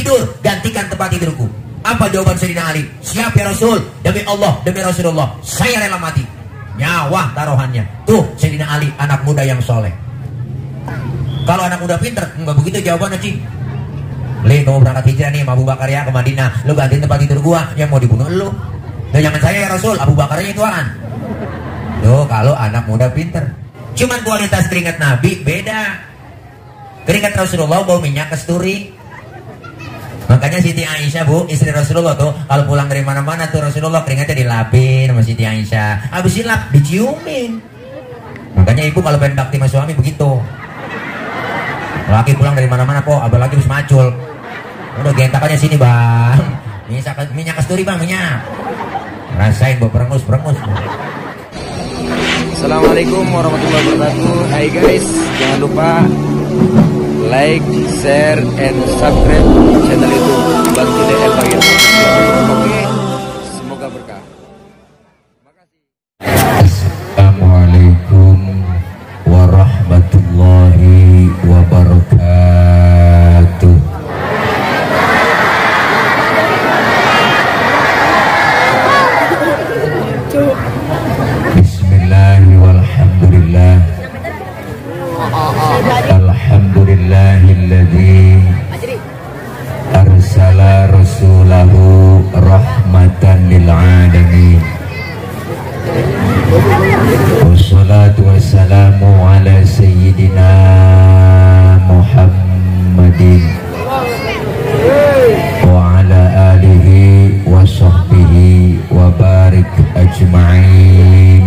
tidur, gantikan tempat tidurku. Apa jawaban Sayyidina Ali? Siap ya Rasul, demi Allah, demi Rasulullah, saya rela mati. Nyawa taruhannya. Tuh Sayyidina Ali, anak muda yang soleh. Kalau anak muda pinter, enggak begitu jawabannya, Cing. Le, kamu berangkat hijrah nih sama Abu Bakar ya ke Madinah, lu gantiin tempat tidur gua, yang mau dibunuh lu. Dan jangan saya ya Rasul, Abu Bakarnya ituan. Tuh kalau anak muda pinter. Cuman kualitas keringat Nabi beda. Keringat Rasulullah bau minyak kasturi. Makanya Siti Aisyah, Bu, istri Rasulullah tuh, kalau pulang dari mana-mana tuh Rasulullah keringatnya dilapin sama Siti Aisyah. Habis dilap, diciumin. Makanya ibu kalau pengen bakti sama suami begitu. Laki pulang dari mana-mana kok, apalagi habis macul. Udah gentakannya sini bang. Minyak kasturi bang, minyak. Rasain bau perengus-perengus. Assalamualaikum warahmatullahi wabarakatuh. Hai guys, jangan lupa like, share, and subscribe channel YouTube Bantu DL Bagian. Oke, semoga berkah. Makasih. Assalamualaikum warahmatullahi wabarakatuh. Bismillahirrahmanirrahim. Walhamdulillah. Alhamdulillahilladzi arsala rasulahu rahmatan lil alamin. Wassalatu wassalamu ala sayyidina Muhammadin wa ala alihi wa sahbihi wa barik ajma'in.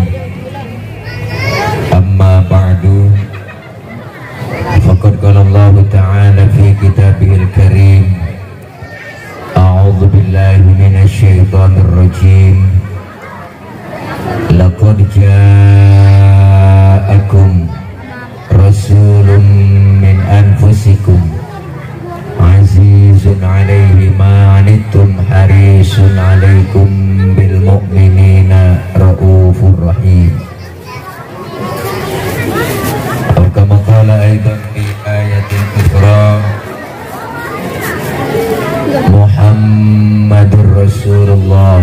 Amma ba'du. Faqad qala Allah Ta'ala fi kitabihil karim. A'udzu billahi minasy syaithanir rajim. Laqad ja'akum rasulun min anfusikum azizun 'alaihi ma 'anittum harisun 'alaikum bil mu'minina raufur rahim. Kama qala aidan fi ayatin ukhra Muhammadur Rasulullah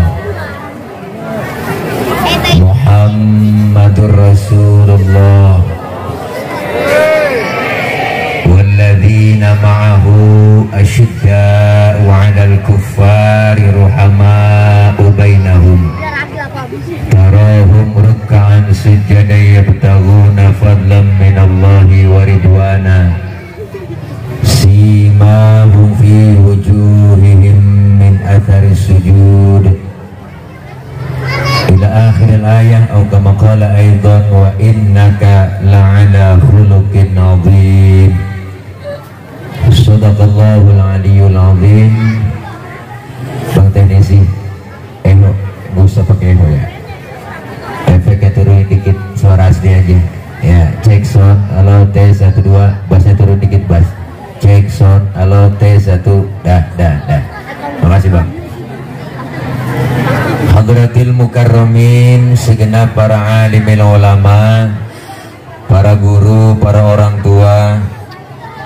Muhammadur Rasulullah walladzina ma'ahu asyidda'u 'alal kuffari ruhama'u bainahum tarahum ruk'an sujada yabtaghuna fadlan minallahi wa ridwana simahum fi wujuhihim min athari sujud ila akhir al-ayah atau kama qala aidan wa innaka la'ala khuluqin 'adzim. Shadaqallahul aliyyul 'adzim. Bang teknisi, gak usah pakai eho ya, efeknya turunin dikit, suara asli aja ya. Cek sound, halo tes 1 2, bassnya turun dikit bass. Cek sound, halo tes 1, dah. Makasih bang. Hadratil mukarramin, segenap para alimil ulama, para guru, para orang tua,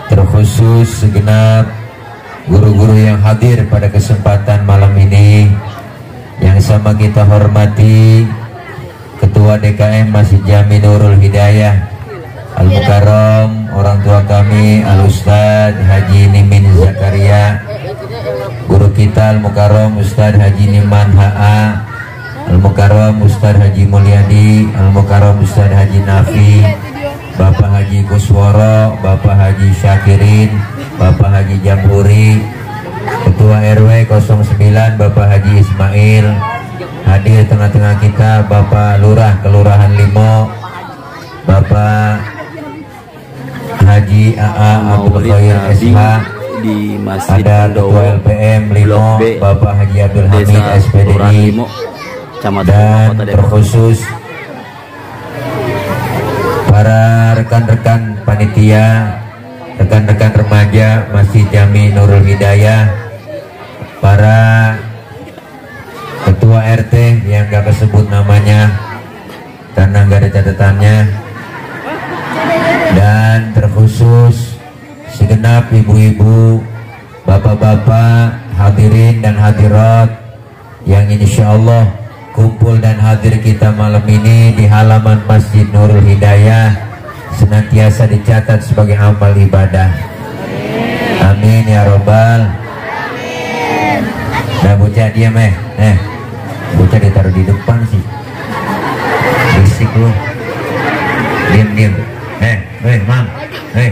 terkhusus segenap guru-guru yang hadir pada kesempatan malam ini, yang sama kita hormati Ketua DKM Masjid Jami Nurul Hidayah Al-Mukarram, orang tua kami Al-Ustadz Haji Nimin Zakaria, guru kita Al-Mukarram Ustadz Haji Niman HA, Al-Mukarram Ustadz Haji Mulyadi, Al-Mukarram Ustadz Haji Nafi, Bapak Haji Kusworo, Bapak Haji Syakirin, Bapak Haji Jamhuri, Ketua RW 09 Bapak Haji Ismail, hadir tengah-tengah kita Bapak Lurah Kelurahan Limo, Bapak Haji AA Abdul Khair SH, ada Ketua LPM Limo Bapak Haji Abdul Hamid SPDI, dan terkhusus para rekan-rekan panitia, rekan-rekan remaja Masjid Jami Nurul Hidayah, para ketua RT yang gak kesebut namanya karena gak ada catatannya, dan terkhusus segenap ibu-ibu, bapak-bapak, hadirin dan hadirat yang insya Allah kumpul dan hadir kita malam ini di halaman Masjid Nurul Hidayah senantiasa dicatat sebagai amal ibadah. Amin ya robbal. Nah bocah diam bocah ditaruh di depan sih, berisik lu. Diam mam, nah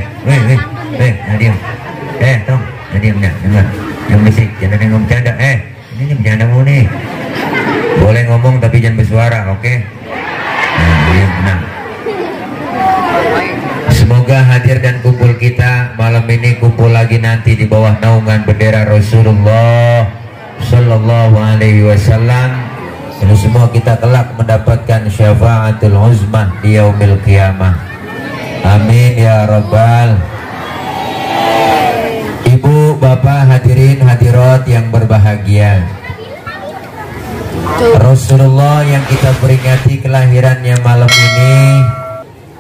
diam, tong, nah diam, yang berisik, jangan ngomong bercanda, ini bercanda mu nih, boleh ngomong tapi jangan bersuara, oke? Nah diam, tenang. Semoga hadir dan kumpul kita malam ini kumpul lagi nanti di bawah naungan bendera Rasulullah Sallallahu Alaihi Wasallam. Ini semua kita kelak mendapatkan syafaatul uzmah di yaumil qiyamah. Amin ya rabbal. Ibu, bapak, hadirin hadirat yang berbahagia, Rasulullah yang kita peringati kelahirannya malam ini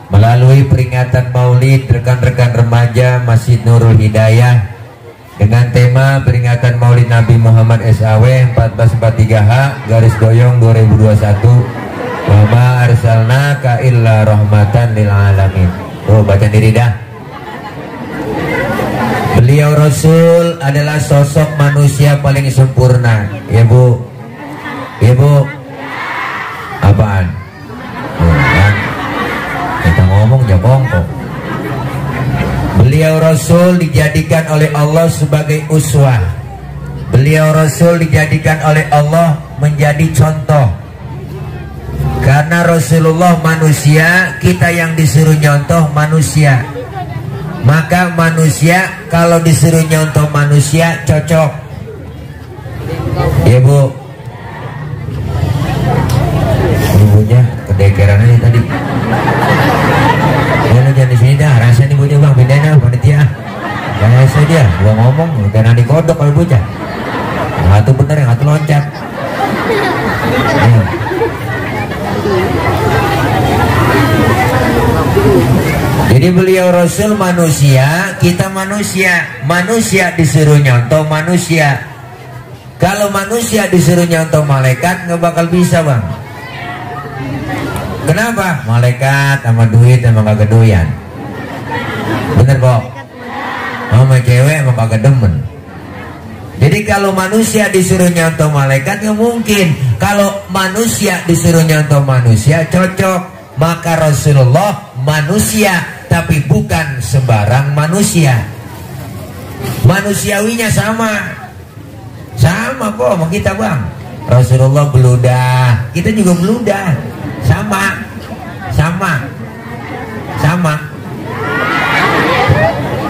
melalui peringatan maulid rekan-rekan remaja Masjid Nurul Hidayah dengan tema peringatan maulid Nabi Muhammad SAW 1443H garis doyong 2021 wa ma arsalnaka illa rahmatan lil alamin. Baca diri dah. Beliau Rasul adalah sosok manusia paling sempurna. Ya bu, ya bu, apaan? Kita ngomong jabong kok. Beliau Rasul dijadikan oleh Allah sebagai uswah. Beliau Rasul dijadikan oleh Allah menjadi contoh. Karena Rasulullah manusia, kita yang disuruh nyontoh manusia. Maka manusia kalau disuruh nyontoh manusia cocok. Ya bu, ibunya kedekeran aja tadi. Ya lu jangan di sini dah, rasa nih bocah bang, pindahin dah panitia. Jangan saja, gua ngomong karena dikodok kalau bocah. Yang satu bener, yang satu loncat. Jadi beliau Rasul manusia, kita manusia. Manusia disuruh nyontoh manusia. Kalau manusia disuruh nyontoh malaikat nggak bakal bisa bang. Kenapa? Malaikat sama duit emang kagak doyan. Bener kok? Sama cewek emang kagak demen. Jadi kalau manusia disuruh nyontoh malaikat nggak mungkin. Kalau manusia disuruh nyontoh manusia cocok. Maka Rasulullah manusia, tapi bukan sembarang manusia. Manusiawinya sama kok sama kita bang. Rasulullah beludah, kita juga beludah.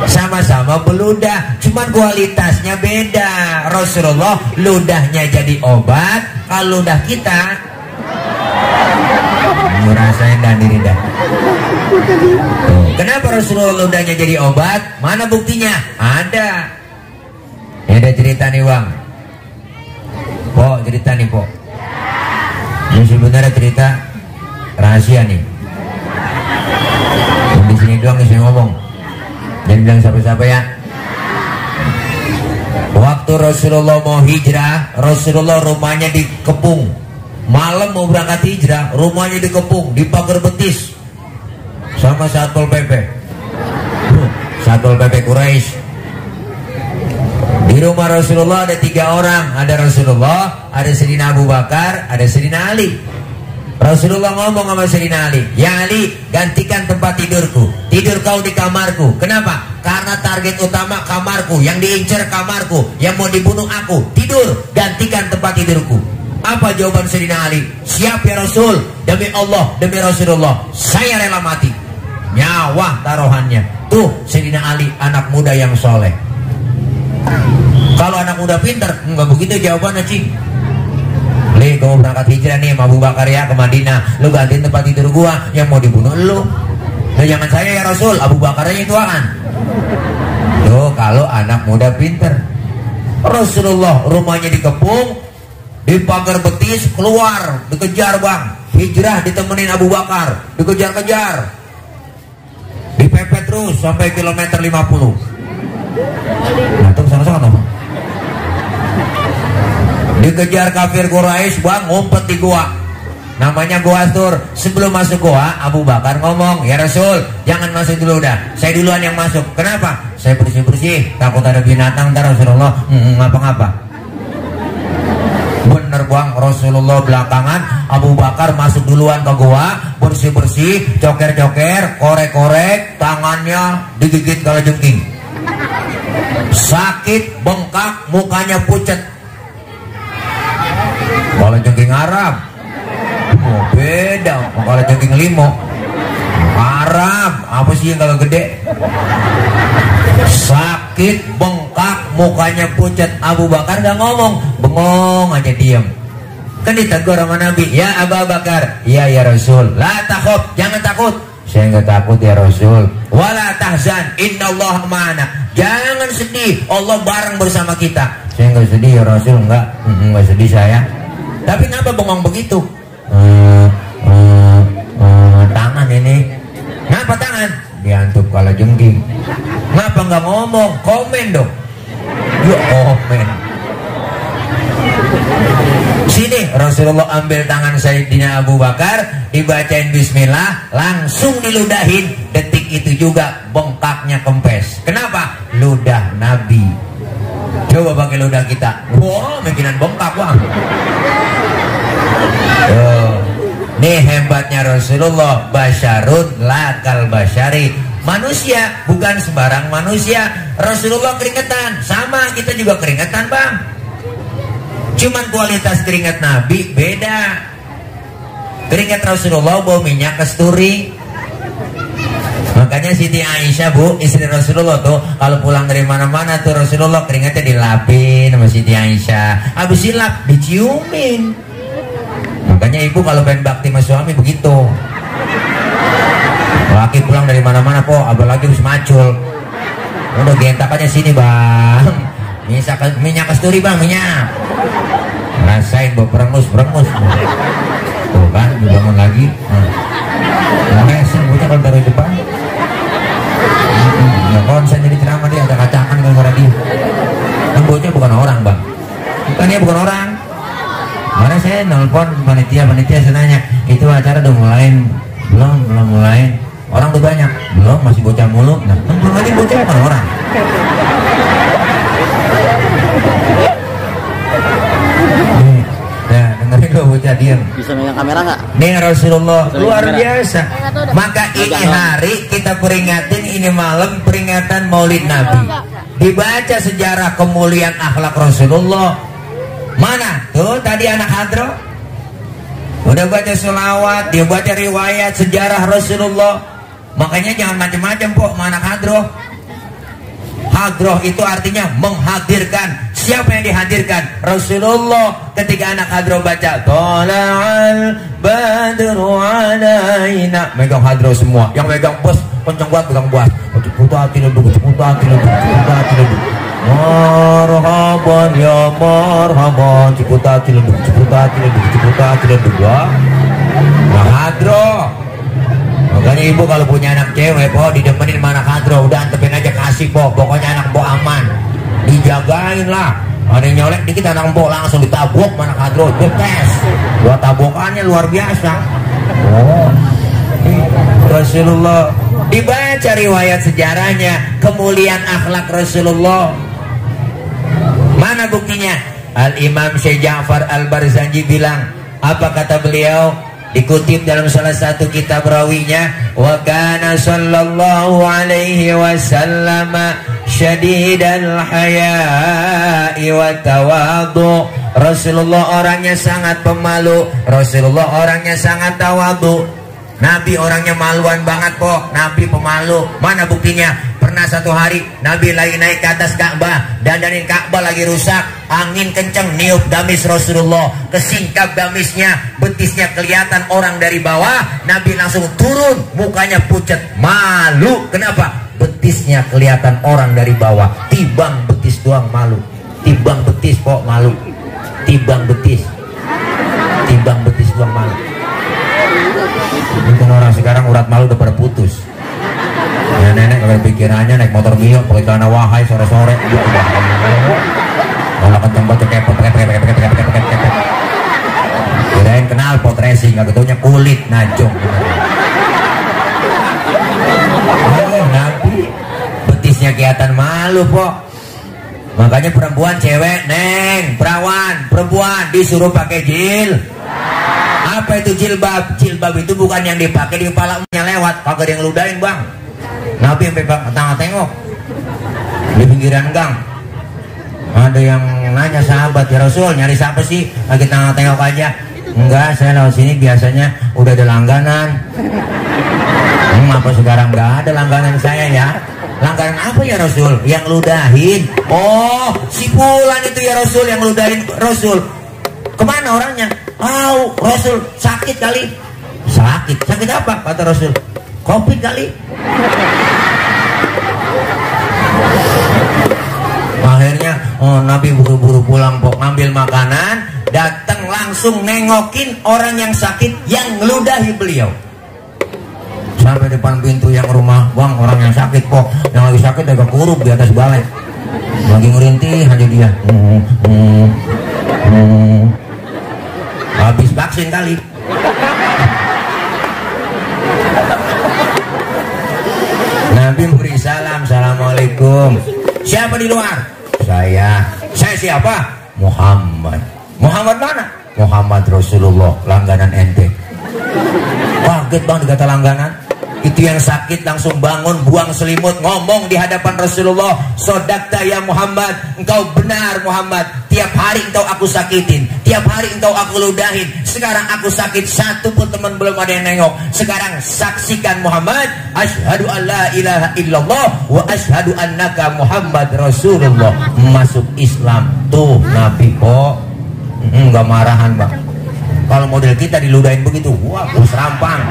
Sama-sama beludah, cuman kualitasnya beda. Rasulullah ludahnya jadi obat, kalau ludah kita ngerasain dan diri dah. Kenapa Rasulullah ludahnya jadi obat? Mana buktinya? Ada. Ya ada cerita nih bang. Po, cerita nih po. Ini sebenarnya cerita rahasia nih. Di sini doang nih saya ngomong. Jangan bilang siapa-siapa ya. Waktu Rasulullah mau hijrah, Rasulullah rumahnya dikepung. Malam mau berangkat hijrah, rumahnya dikepung, di pagar betis sama Satpol PP. Satpol PP Quraisy. Di rumah Rasulullah ada 3 orang, ada Rasulullah, ada Sayyidina Abu Bakar, ada Sayyidina Ali. Rasulullah ngomong sama Sayyidina Ali, "Ya Ali, gantikan tempat tidurku. Tidur kau di kamarku." Kenapa? Karena target utama kamarku, yang diincar kamarku, yang mau dibunuh aku. Tidur, gantikan tempat tidurku. Apa jawaban Sayyidina Ali? "Siap ya Rasul, demi Allah, demi Rasulullah, saya rela mati." Nyawa taruhannya. Tuh Sayyidina Ali, anak muda yang soleh. Kalau anak muda pintar, enggak begitu jawabannya cing. "Li, kamu berangkat hijrah nih sama Abu Bakar ya ke Madinah. Lu gantiin tempat tidur gua, yang mau dibunuh lu. Nah, jangan saya ya Rasul, Abu Bakarnya ituan." Tuh kalau anak muda pintar. Rasulullah rumahnya dikepung, di pagar betis, keluar, dikejar bang. Hijrah ditemenin Abu Bakar, dikejar-kejar, dipepet terus sampai kilometer 50. Nah tuh sana-sana ngomong. Dikejar kafir Quraisy bang, ngumpet di gua. Namanya Gua Tur. Sebelum masuk gua, Abu Bakar ngomong, ya Rasul, jangan masuk dulu dah. Saya duluan yang masuk. Kenapa? Saya bersih-bersih, takut ada binatang. Ntar Rasulullah ngapa-ngapa. Bener bang, Rasulullah belakangan, Abu Bakar masuk duluan ke gua, bersih-bersih, coker-coker, korek-korek, tangannya digigit kalajengking. Sakit, bengkak, mukanya pucet. Kalajengking Arab. Oh, beda, kalau jengking limo Arab, apa sih yang kalau gede? Sakit, bengkak, mukanya pucat. Abu Bakar gak ngomong, bengong aja diem. Kan ditegur sama Nabi, ya Abu Bakar, ya Rasul, la takhaf, jangan takut. Saya nggak takut ya Rasul. Wala tahzan, innallaha ma'ana. Jangan sedih, Allah bareng bersama kita. Saya nggak sedih ya Rasul, nggak sedih saya. Tapi kenapa bengong begitu? Tangan ini. Kenapa tangan? Diantuk kalajengking. Kenapa nggak ngomong? Komen dong. Ya komen. Sini Rasulullah ambil tangan Sayyidina Abu Bakar, dibacain bismillah, langsung diludahin. Detik itu juga bengkaknya kempes. Kenapa? Ludah Nabi. Coba pakai ludah kita. Wah, bikinan bengkak bang. Nih hebatnya Rasulullah, basyarun lakal basyari. Manusia, bukan sembarang manusia. Rasulullah keringetan, sama kita juga keringetan bang. Cuman kualitas keringat Nabi beda. Keringat Rasulullah bau minyak kasturi. Makanya Siti Aisyah bu, istri Rasulullah tuh, kalau pulang dari mana-mana tuh Rasulullah keringatnya dilapin sama Siti Aisyah. Habis dilap, diciumin. Makanya ibu kalau pengen bakti sama suami begitu. Laki pulang dari mana-mana po, apalagi harus macul. Udah gentak aja sini bang. Minyak kasturi bang, minyak. Rasain bau berengus. Tuh kan, dibangun lagi. Ngeresin bocah kalau taruh di depan. Nggak konsen jadi ceramah dia, ada kacakan gara-gara dia. Kan bocah bukan orang bang. Bukannya bukan orang. Mana saya nelpon panitia saya nanya, itu acara udah mulai? Belum mulai. Orang tuh banyak, belum, masih bocah mulu. Nah, belum lagi bocah bukan orang. Nah, dengerin gue bocah diam. Bisa megang kamera nggak? Nih Rasulullah luar biasa. Maka ini hari kita peringatin, ini malam peringatan Maulid Nabi. Dibaca sejarah kemuliaan akhlak Rasulullah. Mana? Tuh tadi anak hadro udah baca sholawat, dia baca riwayat sejarah Rasulullah. Makanya jangan macam-macam po anak hadro. Hadroh itu artinya menghadirkan. Siapa yang dihadirkan? Rasulullah. Ketika anak hadroh baca Tola'al badru alaina, megang hadroh semua. Yang megang bos, kenceng banget pegang bos. Ceputati lebih. Marhaban ya marhaban, ciputati lebih. Nah hadroh. Makanya ibu kalau punya anak cewek po, didemenin mana hadroh, udah antepin aja kasih po. Pokoknya anak po aman, dijagain lah. Ada yang nyolek dikit anak po langsung ditabuk mana hadroh, depes. Dua tabukannya luar biasa. Oh, Rasulullah. Dibaca riwayat sejarahnya, kemuliaan akhlak Rasulullah. Mana buktinya? Al-Imam Syekh Ja'far Al-Barzanji bilang, apa kata beliau? Dikutip dalam salah satu kitab rawinya, wa kana sallallahu alaihi wasallam syadidal haya'i wa tawadhu. Rasulullah orangnya sangat pemalu, Rasulullah orangnya sangat tawadhu. Nabi orangnya maluan banget kok, Nabi pemalu. Mana buktinya? Pernah satu hari Nabi lagi naik ke atas Ka'bah, dandanin Ka'bah lagi rusak, angin kenceng niup gamis Rasulullah, kesingkap gamisnya, betisnya kelihatan orang dari bawah. Nabi langsung turun, mukanya pucat, malu. Kenapa? Betisnya kelihatan orang dari bawah. Tibang betis doang malu, tibang betis kok malu, tibang betis doang malu. Mungkin orang sekarang urat malu udah pada putus. Nenek kalau pikirannya naik motor Mio pakai celana wahai sore-sore gitu. Malah ketempat kepet. Kirain kenal pot racing, gak ketaunya kulit najong. Nabi betisnya kelihatan malu kok. Makanya perempuan cewek, neng, perawan, perempuan disuruh pakai apa itu jilbab? Jilbab itu bukan yang dipakai di kepalanya lewat, kagak ada yang ludahin bang. Nabi sampai tengok di pinggiran gang. Ada yang nanya sahabat, ya Rasul nyari siapa sih? Lagi tengok aja. Enggak, saya lewat sini biasanya udah ada langganan. Apa sekarang nggak ada langganan saya ya? Langganan apa ya Rasul? Yang ludahin. Oh, si Fulan itu ya Rasul yang ludahin Rasul. Kemana orangnya? Rasul sakit kali. Sakit apa? Kata Rasul. Covid kali. Akhirnya Nabi buru-buru pulang pok ngambil makanan, datang langsung nengokin orang yang sakit yang ngeludahi beliau. Sampai depan pintu yang rumah, bang orang yang sakit kok, yang lagi sakit agak kuruk di atas balai, lagi ngerintih aja dia. Habis vaksin kali. Nabi beri salam, assalamualaikum. Siapa di luar? Saya siapa? Muhammad. Muhammad mana? Muhammad Rasulullah, langganan ente. Kaget bang dikata langganan. Itu yang sakit langsung bangun, buang selimut, ngomong di hadapan Rasulullah, sodakta ya Muhammad, engkau benar Muhammad, tiap hari engkau aku sakitin, tiap hari engkau aku ludahin, sekarang aku sakit, satu pun teman belum ada yang nengok, sekarang saksikan Muhammad, asyhadu an la ilaha illallah wa asyhadu annaka Muhammad Rasulullah. Masuk Islam. Tuh Nabi kok enggak marahan bang. Kalau model kita diludahin begitu, wah terus rampang.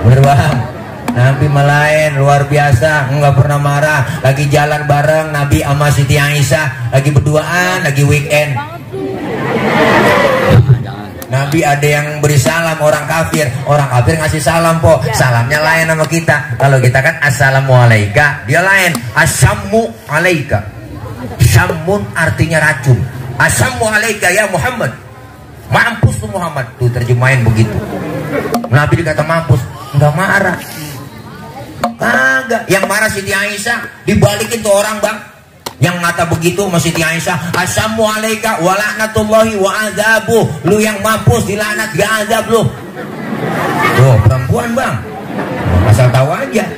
Bener bang, Nabi malain luar biasa, nggak pernah marah. Lagi jalan bareng Nabi sama Siti Aisyah, lagi berduaan, lagi weekend. Nabi ada yang beri salam orang kafir ngasih salam po, salamnya lain sama kita. Kalau kita kan assalamualaikum, dia lain assamu alaika. Syamun artinya racun. Assamu alaika ya Muhammad. Mampus tuh Muhammad, tuh terjemahin begitu. Nabi dikata mampus, nggak marah. Kagak, yang marah Siti Aisyah, dibalikin tuh orang bang. Yang ngata begitu sama Siti Aisyah, assalamu alaika wa la'natullahi wa azabuh. Lu yang mampus dilaknat gak azab lu. Tuh perempuan bang, asal tahu aja.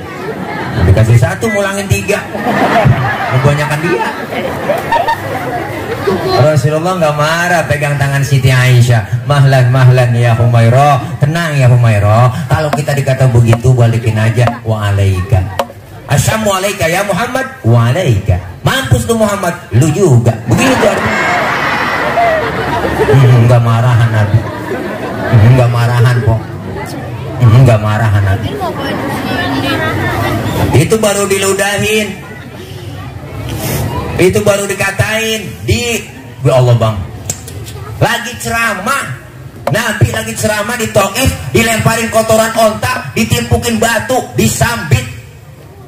Dikasih satu ngulangin tiga, kebanyakan dia. Rasulullah nggak marah pegang tangan Siti Aisyah. Mahlan ya Humairah, tenang ya Humairah. Kalau kita dikata begitu balikin aja wa alaika. Assalamu alaika ya Muhammad wa alaika. Mampus tuh Muhammad, lu juga. Begitu artinya. Nggak marahan Nabi. Nggak marahan kok. Nggak marahan Nabi. Itu baru diludahin. Itu baru dikatain ya Allah bang, lagi ceramah, Nabi lagi ceramah di Taif, dilemparin kotoran onta, ditimpukin batu, disambit,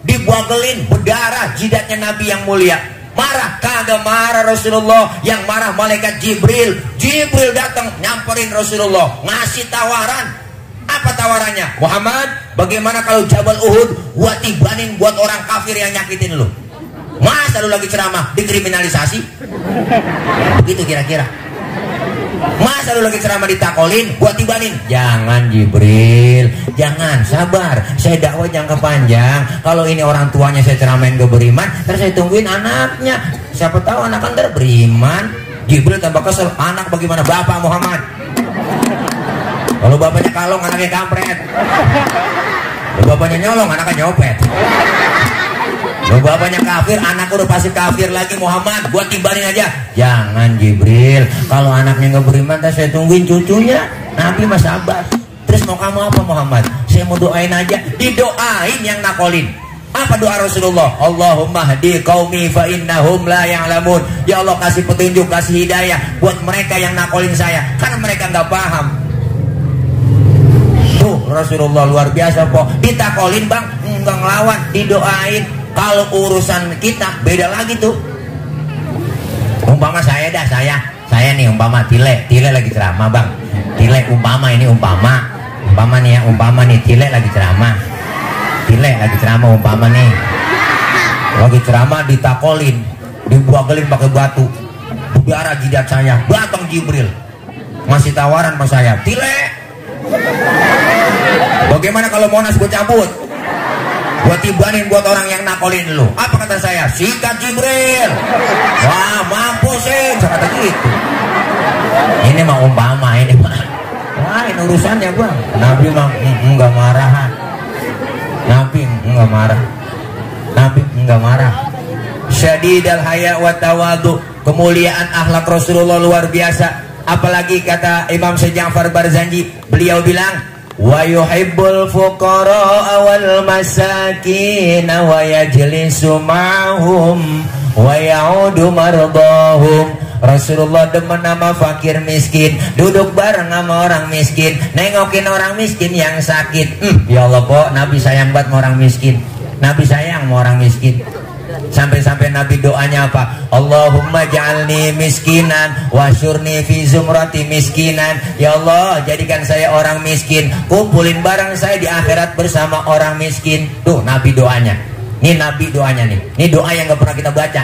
dibuagelin, berdarah jidatnya Nabi yang mulia. Marah? Kagak marah Rasulullah. Yang marah malaikat Jibril. Jibril datang nyamperin Rasulullah, ngasih tawaran. Apa tawarannya? Muhammad, bagaimana kalau Jabal Uhud gua tibanin buat orang kafir yang nyakitin lu? Masa lu lagi ceramah dikriminalisasi? Begitu kira-kira. Masa lu lagi ceramah ditakolin buat tibanin? Jangan Jibril, jangan, sabar. Saya dakwah jangka panjang. Kalau ini orang tuanya saya ceramain gak beriman, terus saya tungguin anaknya. Siapa tahu anak kan beriman. Jibril tambah kesel, anak bagaimana? Bapak Muhammad. Kalau bapaknya kalong, anaknya kampret. Kalau bapaknya nyolong, anaknya nyopet. Kalau bapaknya kafir, anak udah pasti kafir lagi. Muhammad, buat tibarin aja. Jangan Jibril, kalau anaknya nggak beriman, saya tungguin cucunya. Nabi mah sabar. Terus mau kamu apa Muhammad? Saya mau doain aja. Didoain yang nakolin. Apa doa Rasulullah? Allahumma hdi qaumi fa innahum la ya'lamun. Ya Allah kasih petunjuk, kasih hidayah buat mereka yang nakolin saya, karena mereka nggak paham. Tuh Rasulullah luar biasa po. Ditakolin bang, enggak ngelawan, didoain. Kalau urusan kita beda lagi tuh. Umpama saya nih umpama Tile lagi ceramah bang. Tile umpama nih Tile lagi ceramah umpama nih. Lagi ceramah ditakolin, dibuagelin pakai batu. Udara jidat saya, datang Jibril. Masih tawaran sama saya, Tile. Bagaimana kalau Monas gue cabut? Gue tibanin buat orang yang nakolin lu. Apa kata saya? Sikat Jibril. Wah mampus sih, saya kata gitu. Ini mah umpama, ini mah. Wah ini urusannya bang. Nabi mah enggak marah. Nabi enggak marah. Syadidal haya wa tawadu. Kemuliaan akhlak Rasulullah luar biasa. Apalagi kata Imam Ja'far Barzanji, beliau bilang, wa yuhibbul fuqara wal masakin wa yajlisu ma'hum wa ya'udu mardahum. Rasulullah demen sama fakir miskin, duduk bareng sama orang miskin, nengokin orang miskin yang sakit. Ya Allah kok Nabi sayang banget sama orang miskin. Nabi sayang sama orang miskin. Sampai-sampai Nabi doanya apa? Allahumma ja'alni miskinan wasyurni fi zumrati miskinan. Ya Allah jadikan saya orang miskin, kumpulin barang saya di akhirat bersama orang miskin. Tuh Nabi doanya. Ini Nabi doanya nih. Ini doa yang gak pernah kita baca.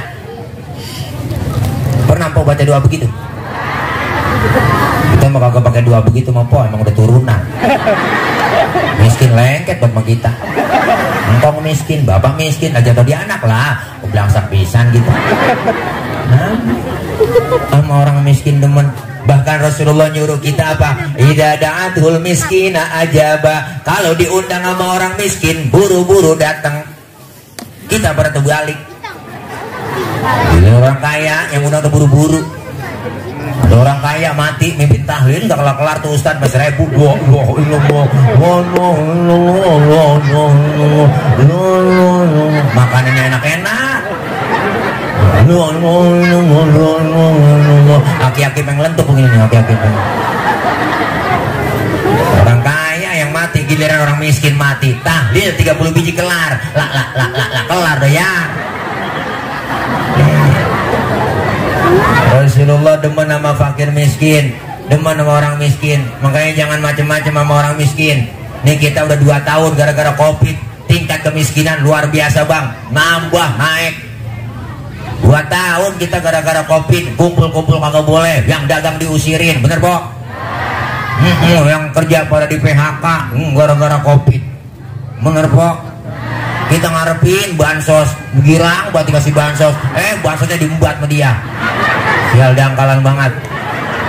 Pernah po baca doa begitu? Kita mah kagak pakai doa begitu mah po, emang udah turunan. Miskin lengket buat kita. Engkong miskin, bapak miskin, aja tau dia anak lah. Belangsak pisan gitu. Nah, sama orang miskin demen. Bahkan Rasulullah nyuruh kita apa? Idza da'atul miskina ajaba. Kalau diundang sama orang miskin, buru-buru datang. Kita pada terbalik. Ini orang kaya yang undang buru-buru. Ada orang kaya mati mimpin tahlil gak kelar-kelar tuh Ustadz mas ribu. Makanannya enak-enak. Aki-aki penglentuk begini, aki-aki orang kaya yang mati, giliran orang miskin mati. Tahlil 30 biji kelar. Kelar dah ya. Rasulullah demen sama fakir miskin, demen sama orang miskin. Makanya jangan macem-macem sama orang miskin. Nih kita udah 2 tahun gara-gara COVID, tingkat kemiskinan luar biasa bang, nambah naik. 2 tahun kita gara-gara COVID, kumpul-kumpul kagak boleh, yang dagang diusirin, bener Pok? Yang kerja pada di PHK gara-gara COVID, bener Pok? Kita ngarepin bansos, girang buat dikasih bansos, bansosnya diembat sama dia. Sial dangkalan banget.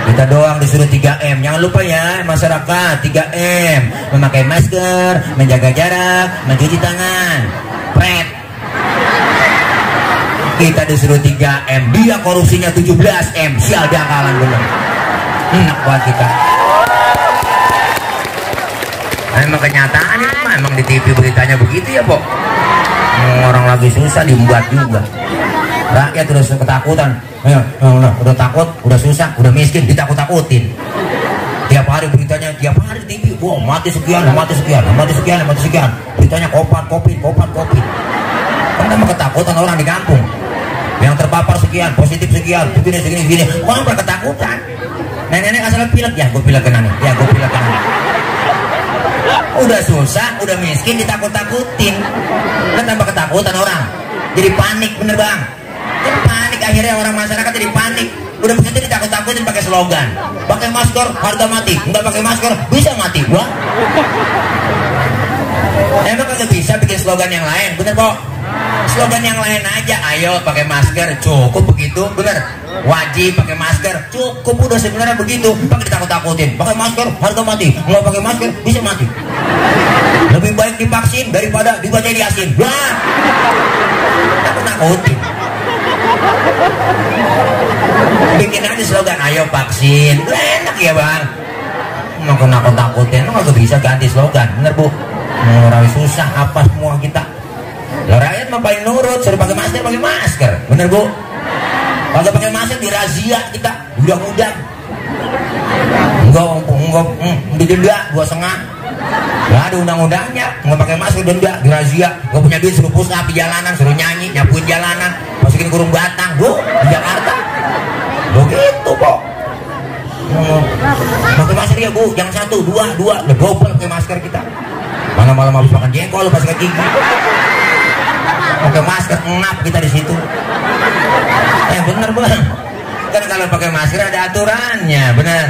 Kita doang disuruh 3M. Jangan lupa ya masyarakat, 3M. Memakai masker, menjaga jarak, mencuci tangan. Pret. Kita disuruh 3M, dia korupsinya 17M. Sial dangkalan bener. Enak buat kita. Emang kenyataan itu mah, emang di TV beritanya begitu ya Pok. Orang lagi susah diembat juga. Rakyat udah ketakutan. Udah takut, udah susah, udah miskin, ditakut-takutin. Tiap hari beritanya, tiap hari TV, wow mati sekian. Beritanya COVID. Kan tambah ketakutan orang di kampung. Yang terpapar sekian, positif sekian, segini. Orang berketakutan. Nenek-nenek asal pilek, ya gue pilek kena nih, Udah susah, udah miskin, ditakut-takutin. Kan tambah ketakutan orang. Jadi panik, bener bang. Jadi panik, akhirnya orang masyarakat jadi panik. Udah begitu ditakut-takutin pakai slogan. Pakai masker, harga mati. Enggak pakai masker, bisa mati. Wah. Emang kagak bisa bikin slogan yang lain, bener Pok? Slogan yang lain aja. Ayo pakai masker, cukup begitu, bener. Wajib pakai masker, cukup udah sebenarnya begitu. Pakai ditakut-takutin, pakai masker, harga mati. Nggak pakai masker, bisa mati. Lebih baik divaksin daripada dibaca Yasin. Wah, takut-takutin. Bikin aja slogan, ayo vaksin. Enak ya bang. Nggak nakut-takutin, nggak bisa ganti slogan, bener Bu? Orang susah apa semua kita. Lah rakyat mah paling nurut, suruh pakai masker, bener Bu? Kalau pakai masker dirazia kita, udah-udah. Enggak, didenda 2,5. Gak ada undang-undangnya, nggak pakai masker denda, dirazia, nggak punya duit suruh push up di jalanan, suruh nyanyi, nyapuin jalanan, masukin kurung batang, bu, di Jakarta, begitu kok. Pakai masker ya bu, yang satu, dua, udah double pakai masker kita. Mana malam habis makan jengkol, pas sikat gigi, pakai masker ngap kita di situ. Bener bang, kan kalau pakai masker ada aturannya, bener.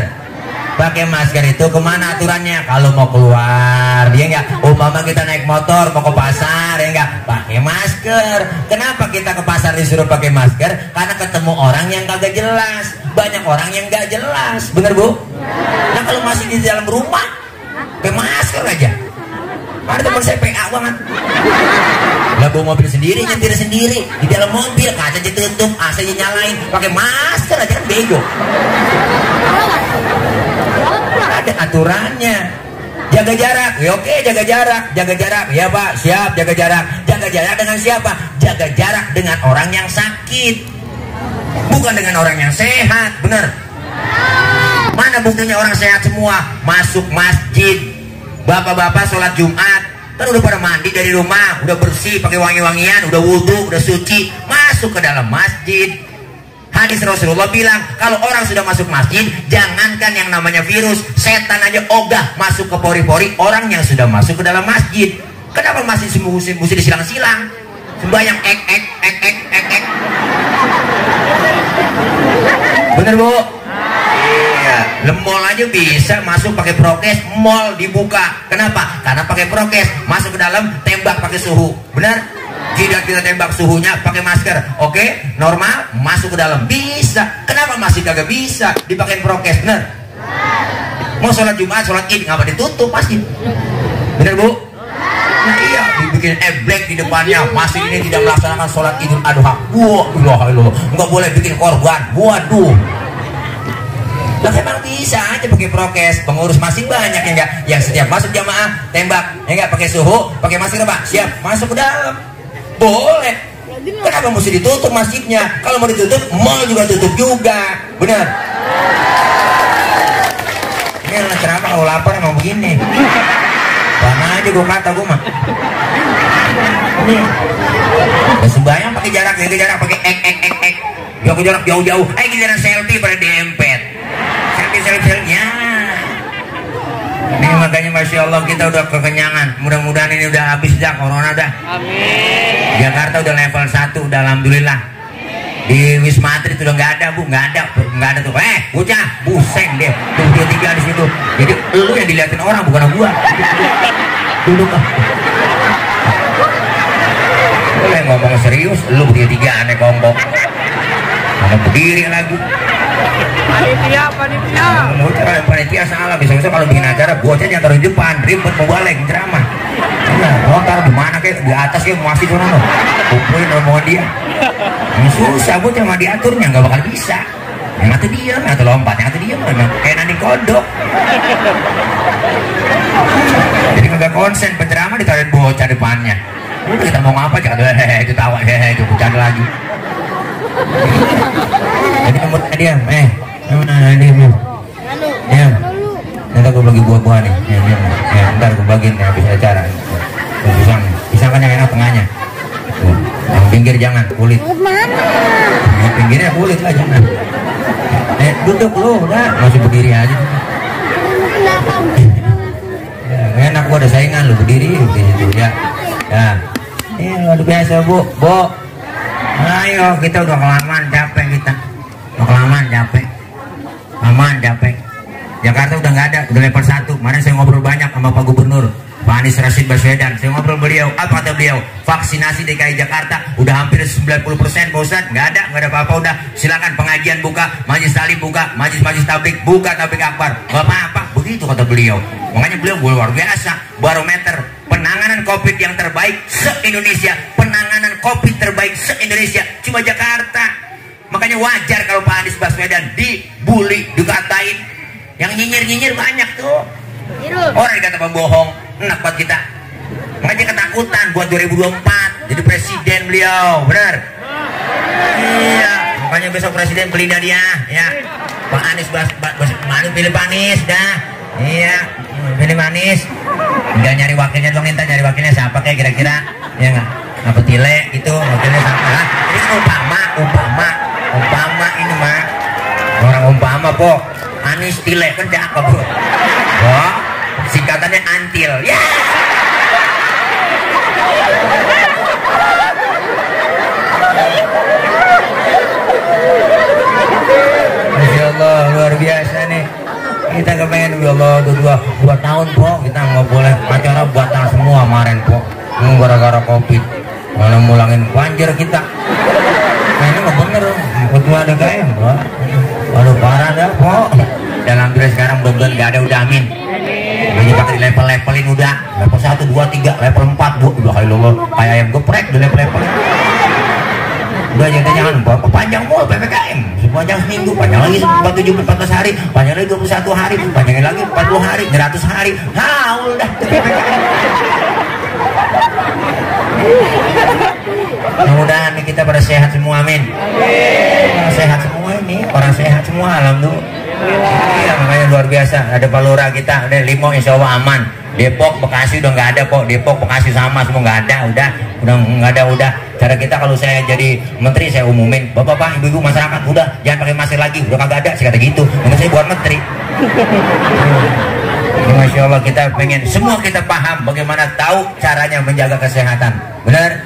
Pakai masker itu kemana aturannya? Kalau mau keluar, dia enggak. Umpama kita naik motor mau ke pasar, ya enggak, pakai masker. Kenapa kita ke pasar disuruh pakai masker? Karena ketemu orang yang kagak jelas. Banyak orang yang enggak jelas, bener bu? Nah kalau masih di dalam rumah, pakai masker aja. Ada teman saya PA banget. Lah bawa mobil sendiri, nyetir sendiri, di dalam mobil kaca ditutup, AC nyalain, pakai masker aja kan bego. Ada aturannya. Jaga jarak, ya oke, jaga jarak, ya pak, siap jaga jarak. Jaga jarak dengan siapa? Jaga jarak dengan orang yang sakit, bukan dengan orang yang sehat, bener? Mana buktinya orang sehat semua masuk masjid? Bapak-bapak sholat Jumat kan udah pada mandi dari rumah, udah bersih, pakai wangi-wangian, udah wudhu, udah suci, masuk ke dalam masjid. Hadis Rasulullah bilang, kalau orang sudah masuk masjid, jangankan yang namanya virus, setan aja ogah masuk ke pori-pori orang yang sudah masuk ke dalam masjid. Kenapa masih mesti disilang-silang? Sembahyang ek. Bener bu? Iya, lemol aja bisa masuk pakai prokes, mall dibuka. Kenapa? Karena pakai prokes, masuk ke dalam tembak pakai suhu. Benar? Tidak kita tembak suhunya pakai masker, oke? Normal, masuk ke dalam bisa. Kenapa masih kagak bisa dipakai prokes? Bener? Mau sholat Jumat, sholat Id, ngapa ditutup masjid? Bener bu? Nah iya, dibikin eblek di depannya, masih ini tidak melaksanakan sholat Idul Adha. Wah, nggak boleh bikin korban. Waduh. Lah emang bisa aja pakai prokes. Pengurus masih banyak ya enggak? Yang setiap masuk jamaah tembak, ya enggak, pakai suhu, pakai masker apa? Siap, masuk ke dalam. Boleh. Kenapa mesti ditutup masjidnya? Kalau mau ditutup, mall juga tutup juga. Benar? Ini adalah ceramah kalau lapar emang begini. Mana aja gue kata gue mah. Ini. Ya sembahyang pakai jarak, pakai ek. Jaga jarak jauh-jauh. Giliran selfie pada dempet. Selfie ya. Ini makanya Masya Allah kita udah kekenyangan. Mudah-mudahan ini udah habis dah corona dah. Amin. Jakarta udah level 1 udah alhamdulillah. Di Wisma Atlet udah nggak ada bu, nggak ada tuh. Bocah, buseng deh. Tuh dia 3 di situ. Jadi lu yang diliatin orang bukan gua. Duduk ah. Boleh ngomong serius, lu dia 3 aneh kongkong. Mana berdiri lagi. Panitia salah, bisa-bisa kalau bikin acara bocah yang taruh di depan, ribet mau balik ceramah. Ya, mau taruh di mana kayak di atas ya masih kono. Kumpulin omongan dia. Ini susah bocah mah diaturnya nggak bakal bisa. Yang satu diam, yang satu lompat, yang satu diam, kayak nanti kodok. Jadi nggak konsen penceramah ditaruhin bocah depannya. Udah kita mau ngapa jangan itu tawa itu bercanda lagi. Jadi kamu diam, diam. Nanti aku bagi buah-buah nih. Ntar aku bagiin habis acara. Pisang kan yang enak tengahnya. Yang pinggir jangan, kulit. Yang pinggirnya kulit lah jangan. Duduk lu, udah masih berdiri aja. Ya, enak gua ada saingan lu berdiri di situ ya. Ya. Ini luar biasa bu. Ayo kita udah kelamaan capek kita. Capek. Jakarta udah nggak ada, udah level 1. Kemarin saya ngobrol banyak sama Pak Gubernur Pak Anies Rashid Baswedan. Saya ngobrol beliau, apa kata beliau? Vaksinasi DKI Jakarta udah hampir 90% Pak Ustadz. Nggak ada apa-apa, udah silakan pengajian buka, majelis taklim buka, majelis tablik buka, tablik akbar, nggak apa-apa. Begitu kata beliau. Makanya beliau luar biasa, barometer penanganan COVID yang terbaik se-Indonesia. Penanganan COVID terbaik se-Indonesia cuma Jakarta. Makanya wajar kalau Pak Anies Baswedan dibully, dikatain. Yang nyinyir banyak tuh. Orang dikata pembohong, enak buat kita. Makanya ketakutan buat 2024 jadi presiden beliau, benar? Iya, makanya besok presiden pelindah dia, ya. Pak Anies pilih Pak Anies dah. Iya, pilih manis. Enggak nyari wakilnya dong, minta nyari wakilnya siapa kayak kira-kira? Ya enggak? Apa Tile itu wakilnya siapa? Hah? Ini umpama ini mah. Orang umpama po. Anis Tile kan cakep po. Oh, singkatannya Antil. Ya. Masya Allah, luar biasa nih. Kita kepengen ya Allah dua tahun po, kita nggak boleh acara batal semua kemarin po, gara-gara COVID, malah mulangin banjir kita. Nah ini nggak bener, kedua ada kain, aduh parah dah po. Dan alhamdulillah sekarang bener nggak ada, udah amin. Ini pakai level-levelin udah, level 1, 2, 3, level 4 bu, udah kayak ayam geprek di level-levelin. Udah jangan panjang mulu PPKM, sepanjang seminggu, panjang lagi 14 hari, panjang lagi 21 hari, panjangin lagi 40 hari, 100 hari. Haul dah PPKM. Mudah-mudahan kita pada sehat semua, amin. Sehat semua ini, orang sehat semua, alhamdulillah. Iya, makanya luar biasa. Ada Palura kita, ada Limo, insya Allah aman. Depok, Bekasi udah nggak ada kok. Depok, Bekasi sama semua nggak ada, udah nggak ada, udah. Cara kita kalau saya jadi menteri saya umumin, bapak-bapak, ibu-ibu masyarakat udah jangan pakai masker lagi, udah kagak ada, saya kata gitu. Mungkin saya buat menteri. Masya Allah, kita pengen semua kita paham bagaimana tahu caranya menjaga kesehatan, benar?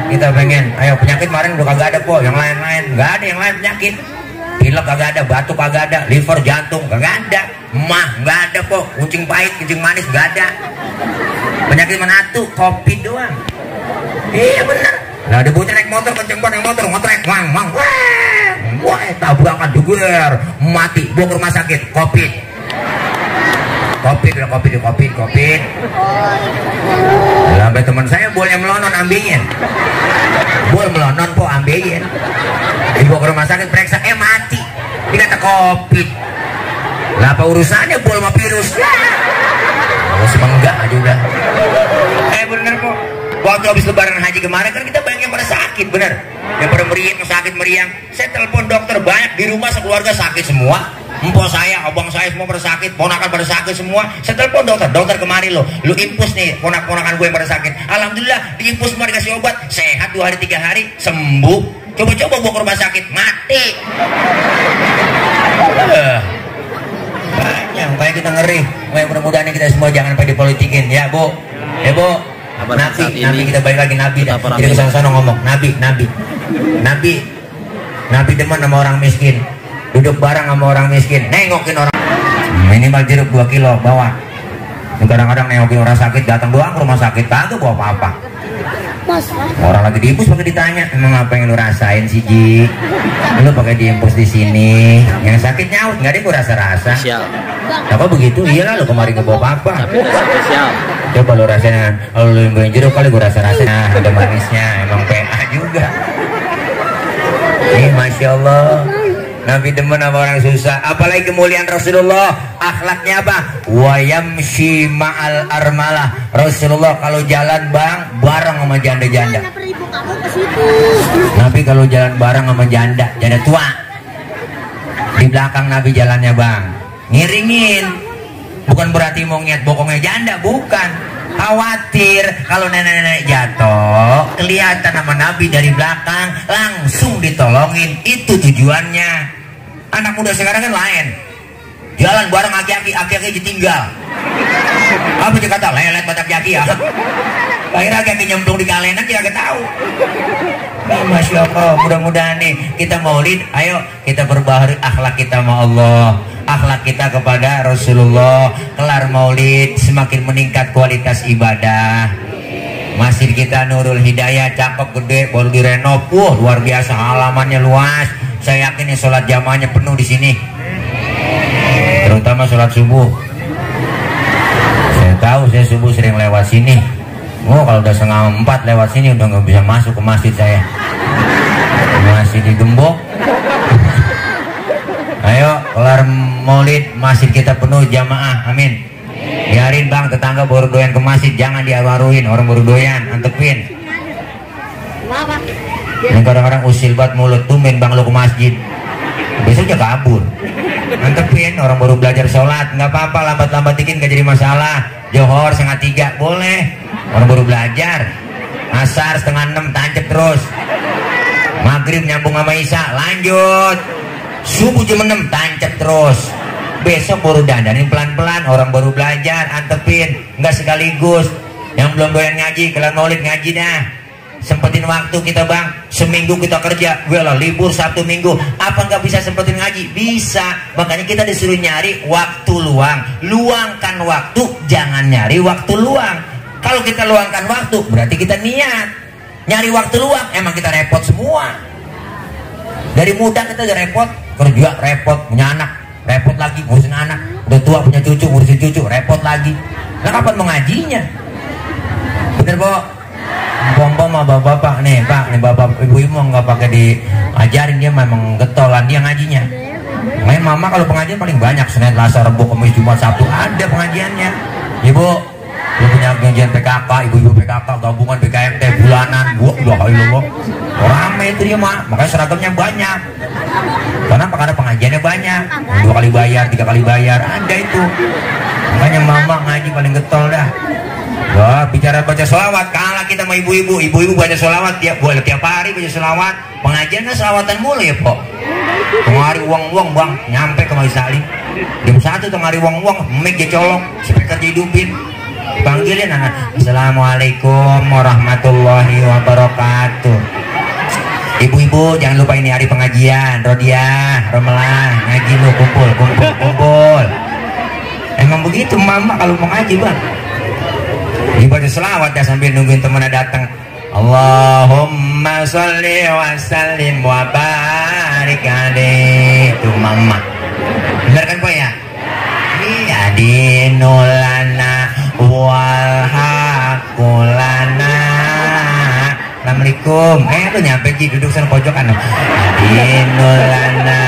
Kita pengen, ayo penyakit kemarin udah kagak ada kok, yang lain-lain nggak ada, yang lain penyakit. Pilek kagak ada, batuk kagak ada, liver, jantung kagak ada, mah nggak ada kok, kucing pahit, kucing manis nggak ada. Penyakit mana tuh? COVID doang. Iya bener. Nah ada bocah naik motor, kenceng banget naik motor, ngotrek, wang, wah, tabrakan juger, mati, bawa ke rumah sakit, COVID. COVID. Sampai teman saya boleh melonon ambilin. Boleh melonon po ambilin. Dibawa ke rumah sakit periksa, mati. Dikata COVID. Lah apa urusannya bol sama virus? Oh semenggak aja udah. Bener po. Waktu habis lebaran haji kemarin kan kita banyak yang pada sakit, bener. Yang pada meriang, sakit meriang. Saya telepon dokter, banyak di rumah sekeluarga sakit semua. Empok saya, abang saya semua pada sakit, ponakan pada sakit semua. Saya telepon dokter kemarin lu impus nih ponakan gue yang pada sakit. Alhamdulillah diimpus semua, dikasih obat, sehat 2 hari 3 hari sembuh. Coba-coba gua ke rumah sakit mati. Banyak, kayak kita ngeri. Mudah-mudahan kita semua jangan sampai dipolitikin ya bu. Ya bu. Nabi kita balik lagi nabi dah. Jadi kesana ngomong nabi demen sama orang miskin. Duduk bareng sama orang miskin, nengokin orang minimal jeruk 2 kilo bawa. Kadang-kadang nengokin orang sakit, datang doang ke rumah sakit, kagak bawa apa-apa. Orang lagi diimpus pakai ditanya, emang apa yang lu rasain sih Ji? Lu pakai diimpus di sini, yang sakit nyaut, nggak ada gua rasa-rasa. Apa begitu? Iyalah lu kemarin gak bawa apa-apa. Spesial. Coba lu rasain, kalau lu yang jeruk kali gua rasa-rasa, ada manisnya, emang PA juga. Masya Allah. Nabi demen sama orang susah, apalagi kemuliaan Rasulullah, akhlaknya apa? Wa yamshi ma'al armalah. Rasulullah kalau jalan bareng sama janda-janda. Nabi kalau jalan bareng sama janda tua. Di belakang Nabi jalannya ngiringin. Bukan berarti mau ngiat bokongnya janda, bukan. Khawatir kalau nenek-nenek jatuh, kelihatan sama Nabi dari belakang, langsung ditolongin. Itu tujuannya. Anak muda sekarang kan lain, jalan bareng aki-aki ditinggal. Apa dia kata lelet batak jaki ya? Akhirnya aki nyemplung di kalenan dia gak tahu. Masya Allah, mudah-mudahan nih kita maulid, ayo kita berbaharui akhlak kita sama Allah, akhlak kita kepada Rasulullah. Kelar maulid semakin meningkat kualitas ibadah. Masjid kita Nurul Hidayah cakep gede, baru direnov, luar biasa, halamannya luas. Saya yakin sholat jamaahnya penuh di sini, terutama sholat subuh. Saya tahu, saya subuh sering lewat sini. Kalau udah 3:30 lewat sini udah nggak bisa masuk ke masjid saya. Masih digembok. Ayo kelar maulid masjid kita penuh jamaah, amin. Biarin bang tetangga baru doyan ke masjid, jangan diawaruin orang baru doyan, antepin. Yang kadang-kadang usil banget mulut, tumben bang lo ke masjid, besoknya kabur. Mantepin, orang baru belajar sholat, nggak apa-apa, lambat-lambat dikit nggak jadi masalah. Johor 2:30 boleh, orang baru belajar. Asar 5:30 tancap terus. Maghrib nyambung sama Isya, lanjut. Subuh jam 6 tancap terus. Besok baru dandanin pelan-pelan, orang baru belajar, antepin, nggak sekaligus. Yang belum doyan ngaji, kelar maulid ngaji dah. Sempetin waktu kita bang, seminggu kita kerja, lah libur Sabtu Minggu, apa nggak bisa sempetin ngaji? Bisa, makanya kita disuruh nyari waktu luang. Luangkan waktu, jangan nyari waktu luang. Kalau kita luangkan waktu, berarti kita niat. Nyari waktu luang, emang kita repot semua. Dari muda kita udah repot, kerja repot, punya anak, repot lagi ngurusin anak, udah tua punya cucu, ngurusin cucu, repot lagi. Nah kapan mau ngajinya? Bener Bo? Bom-bom sama bapak-bapak nih, Pak, nih bapak ibu-ibu nggak pakai diajarin, dia memang getolan dia ngajinya. Main mama kalau pengajian paling banyak Senin, Selasa, Rabu, Kamis, Jumat, Sabtu ada pengajiannya. Ibu, lu punya pengajian PKK, ibu-ibu PKK, gabungan BKMT bulanan, Allah, rame itu dia mah, makanya seragamnya banyak. Kenapa? Karena pengajiannya banyak, 2 kali bayar, 3 kali bayar, ada itu. Makanya mama ngaji paling getol dah. Wah, bicara baca sholawat, kalah kita sama ibu-ibu. Ibu-ibu baca sholawat boleh tiap hari baca sholawat. Pengajian kan sholawatan mulu ya Pok. Tengah hari uang-uang bang, nyampe ke Majelis Salim. Jam 1 tengah hari uang-uang, mic dia colong, speaker dihidupin. Panggilin anak, Assalamualaikum warahmatullahi wabarakatuh. Ibu-ibu jangan lupa ini hari pengajian, Rodiah, Romelah, ngaji lu, kumpul. Emang begitu mama kalau mau ngaji bang. Ibadah selawat ya sambil nungguin temennya datang. Allahumma sholli wa sallim wa barik alaihi. Itu mama. Bener kan Pak ya? Iya dinulana wal haqqulana. Assalamualaikum. Tuh nyampe Ji, duduk sana pojokan. Dinulana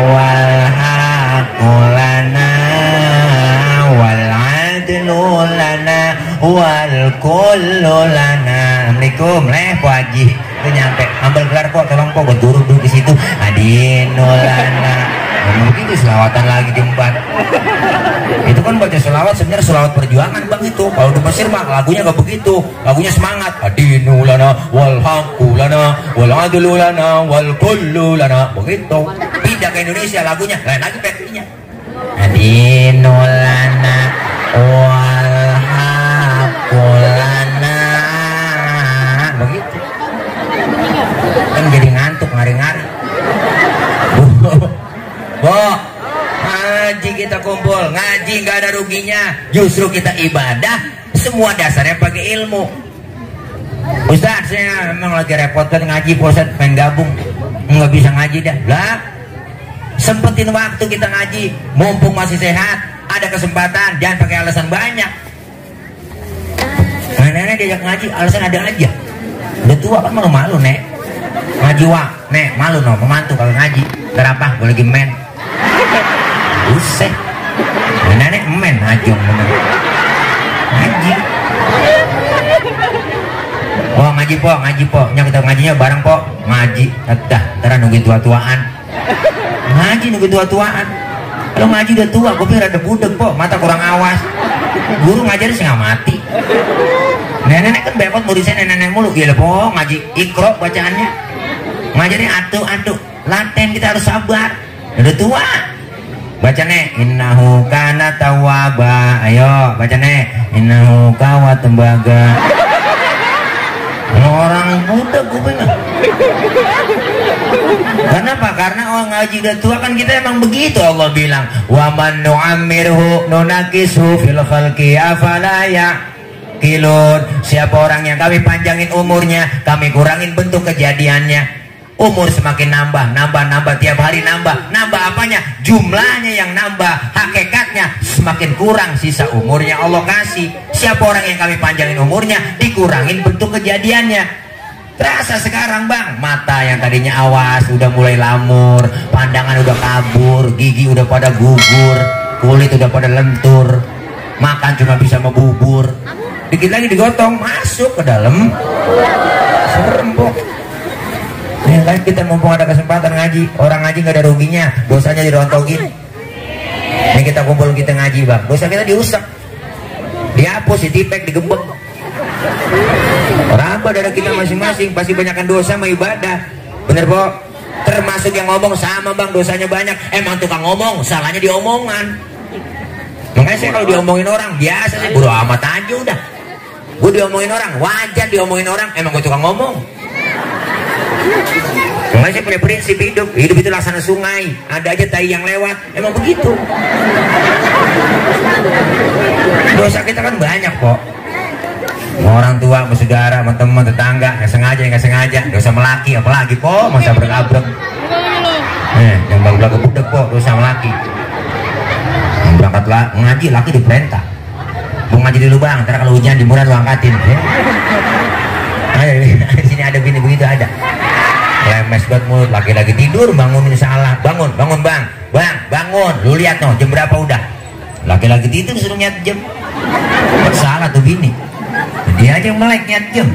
wal haqqulana wal adlulana wal kullu lana. Assalamualaikum, Pak Haji. Itu nyampe, ambil gelar Pok, tolong Pok, gue duduk di situ. Adinulana. Begitu selawatan lagi di 4. Itu kan baca selawat sebenarnya selawat perjuangan bang itu. Kalau di Mesir mah lagunya gak begitu, lagunya semangat. Adinulana wal haqqulana wal adlulana wal kullu lana. Begitu. Pindah ke Indonesia lagunya lain lagi versinya. Adinulana wal haqqulana. Begitu. Kan jadi ngantuk ngari-ngari. Bo, ngaji kita kumpul, ngaji nggak ada ruginya, justru kita ibadah, semua dasarnya pakai ilmu. Ustaz, saya memang lagi repot kan ngaji, Ustaz pengen gabung, nggak bisa ngaji dah. Lah, sempetin waktu kita ngaji, mumpung masih sehat, ada kesempatan, jangan pakai alasan banyak. Nenek diajak ngaji, alasan ada aja. Udah tua kan malu-malu nek, ngaji nek malu no, pembantu kalau ngaji, kenapa? Gue lagi main. Buset, nenek men ajong bener ngaji. Oh ngaji po, kita ngajinya bareng po, ngaji. Dah, ntar nungguin tua-tuaan. Ngaji nungguin tua-tuaan. Kalau ngaji udah tua, gue pikir ada budeg po, mata kurang awas. Guru ngajar sih nggak mati. Nenek kan bepot muridnya nenek mulu, gila po ngaji ikro bacaannya. Ngajarnya atu, laten kita harus sabar. Udah tua. Baca nih, innahu kana tawwaba. Ayo baca nih, innahu kawa tembaga. Orang muda gue bingung. Kenapa? Karena orang ngaji udah tua kan kita emang begitu. Allah bilang, wa man nu'ammirhu nunakishu fil khalqi afala ya'qilun. Siapa orang yang kami panjangin umurnya, kami kurangin bentuk kejadiannya. Umur semakin nambah tiap hari nambah apanya? Jumlahnya yang nambah, hakikatnya semakin kurang sisa umurnya Allah kasih. Siapa orang yang kami panjangin umurnya, dikurangin bentuk kejadiannya. Terasa sekarang bang, mata yang tadinya awas udah mulai lamur, pandangan udah kabur, gigi udah pada gugur, kulit udah pada lentur, makan cuma bisa membubur, dikit lagi digotong masuk ke dalam serempok. Nih kan kita mumpung ada kesempatan ngaji, orang ngaji nggak ada ruginya, dosanya dirontogin. Yang kita kumpul kita ngaji bang, dosa kita diusap, dihapus, ditipek, digembek. Raba dari kita masing-masing, pasti banyakkan dosa sama ibadah. Bener po? Termasuk yang ngomong sama bang, dosanya banyak. Emang tukang ngomong, salahnya diomongan. Makanya saya kalau diomongin orang biasa sih, bodo amat aja udah. Gue diomongin orang, wajar diomongin orang. Emang gue tukang ngomong. Makanya saya punya prinsip hidup. Hidup itu laksana sungai, ada aja tai yang lewat. Emang begitu. Dosa kita kan banyak kok. Orang tua, sama saudara, sama teman, tetangga, nggak sengaja, dosa melaki, apalagi po, masa abrek-abrek. Yang baru budek po, dosa melaki. Yang berangkat ngaji, laki diperintah. Mau ngaji dulu bang, ntar kalau hujan di murah lu angkatin. Ya. Ayo, di sini ada bini begitu ada. Lemes banget mulut, laki-laki tidur, bangunin salah, bangun bang, bangun, lu lihat no, jam berapa udah? Laki-laki tidur suruh nyat jam, salah tuh bini. Dia aja yang melek nyat jam.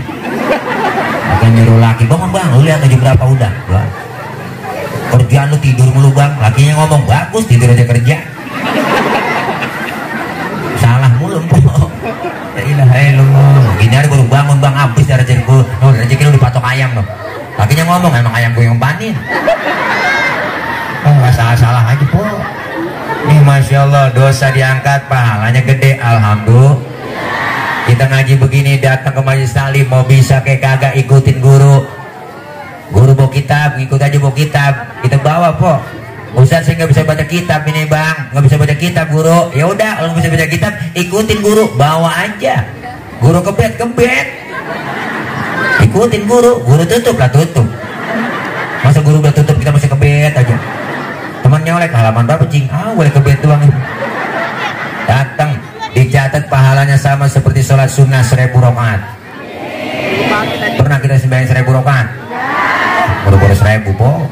Akan nyuruh laki, bangun bang, lu lihat jam berapa udah? Bang. Kerjaan lu tidur mulu bang, lakinya ngomong bagus, tidur aja kerja. Salah mulu po. Ya ilaha illallah. Gini hari baru bangun bang, habis dari rezeki lu dipatok ayam loh. Lakinya ngomong, emang ayam gue yang panin. Oh nggak salah aja po. Nih masya Allah, dosa diangkat, pahalanya gede, alhamdulillah. Kita ngaji begini, datang ke majelis taklim, mau bisa kayak kagak ikutin guru. Guru bawa kitab, ikut aja bawa kitab. Kita bawa po. Ustaz saya nggak bisa baca kitab ini bang, nggak bisa baca kitab guru. Ya udah, kalau bisa baca kitab, ikutin guru, bawa aja. Guru kebet. Ikutin guru tutup. Masa guru udah tutup kita masih kebet aja. Temannya oleh halaman berapa cing? Boleh kebet doang. Datang, dicatat pahalanya sama seperti sholat sunnah 1000 rakaat. Pernah kita sembahyang 1000 rakaat? Baru 1000 po.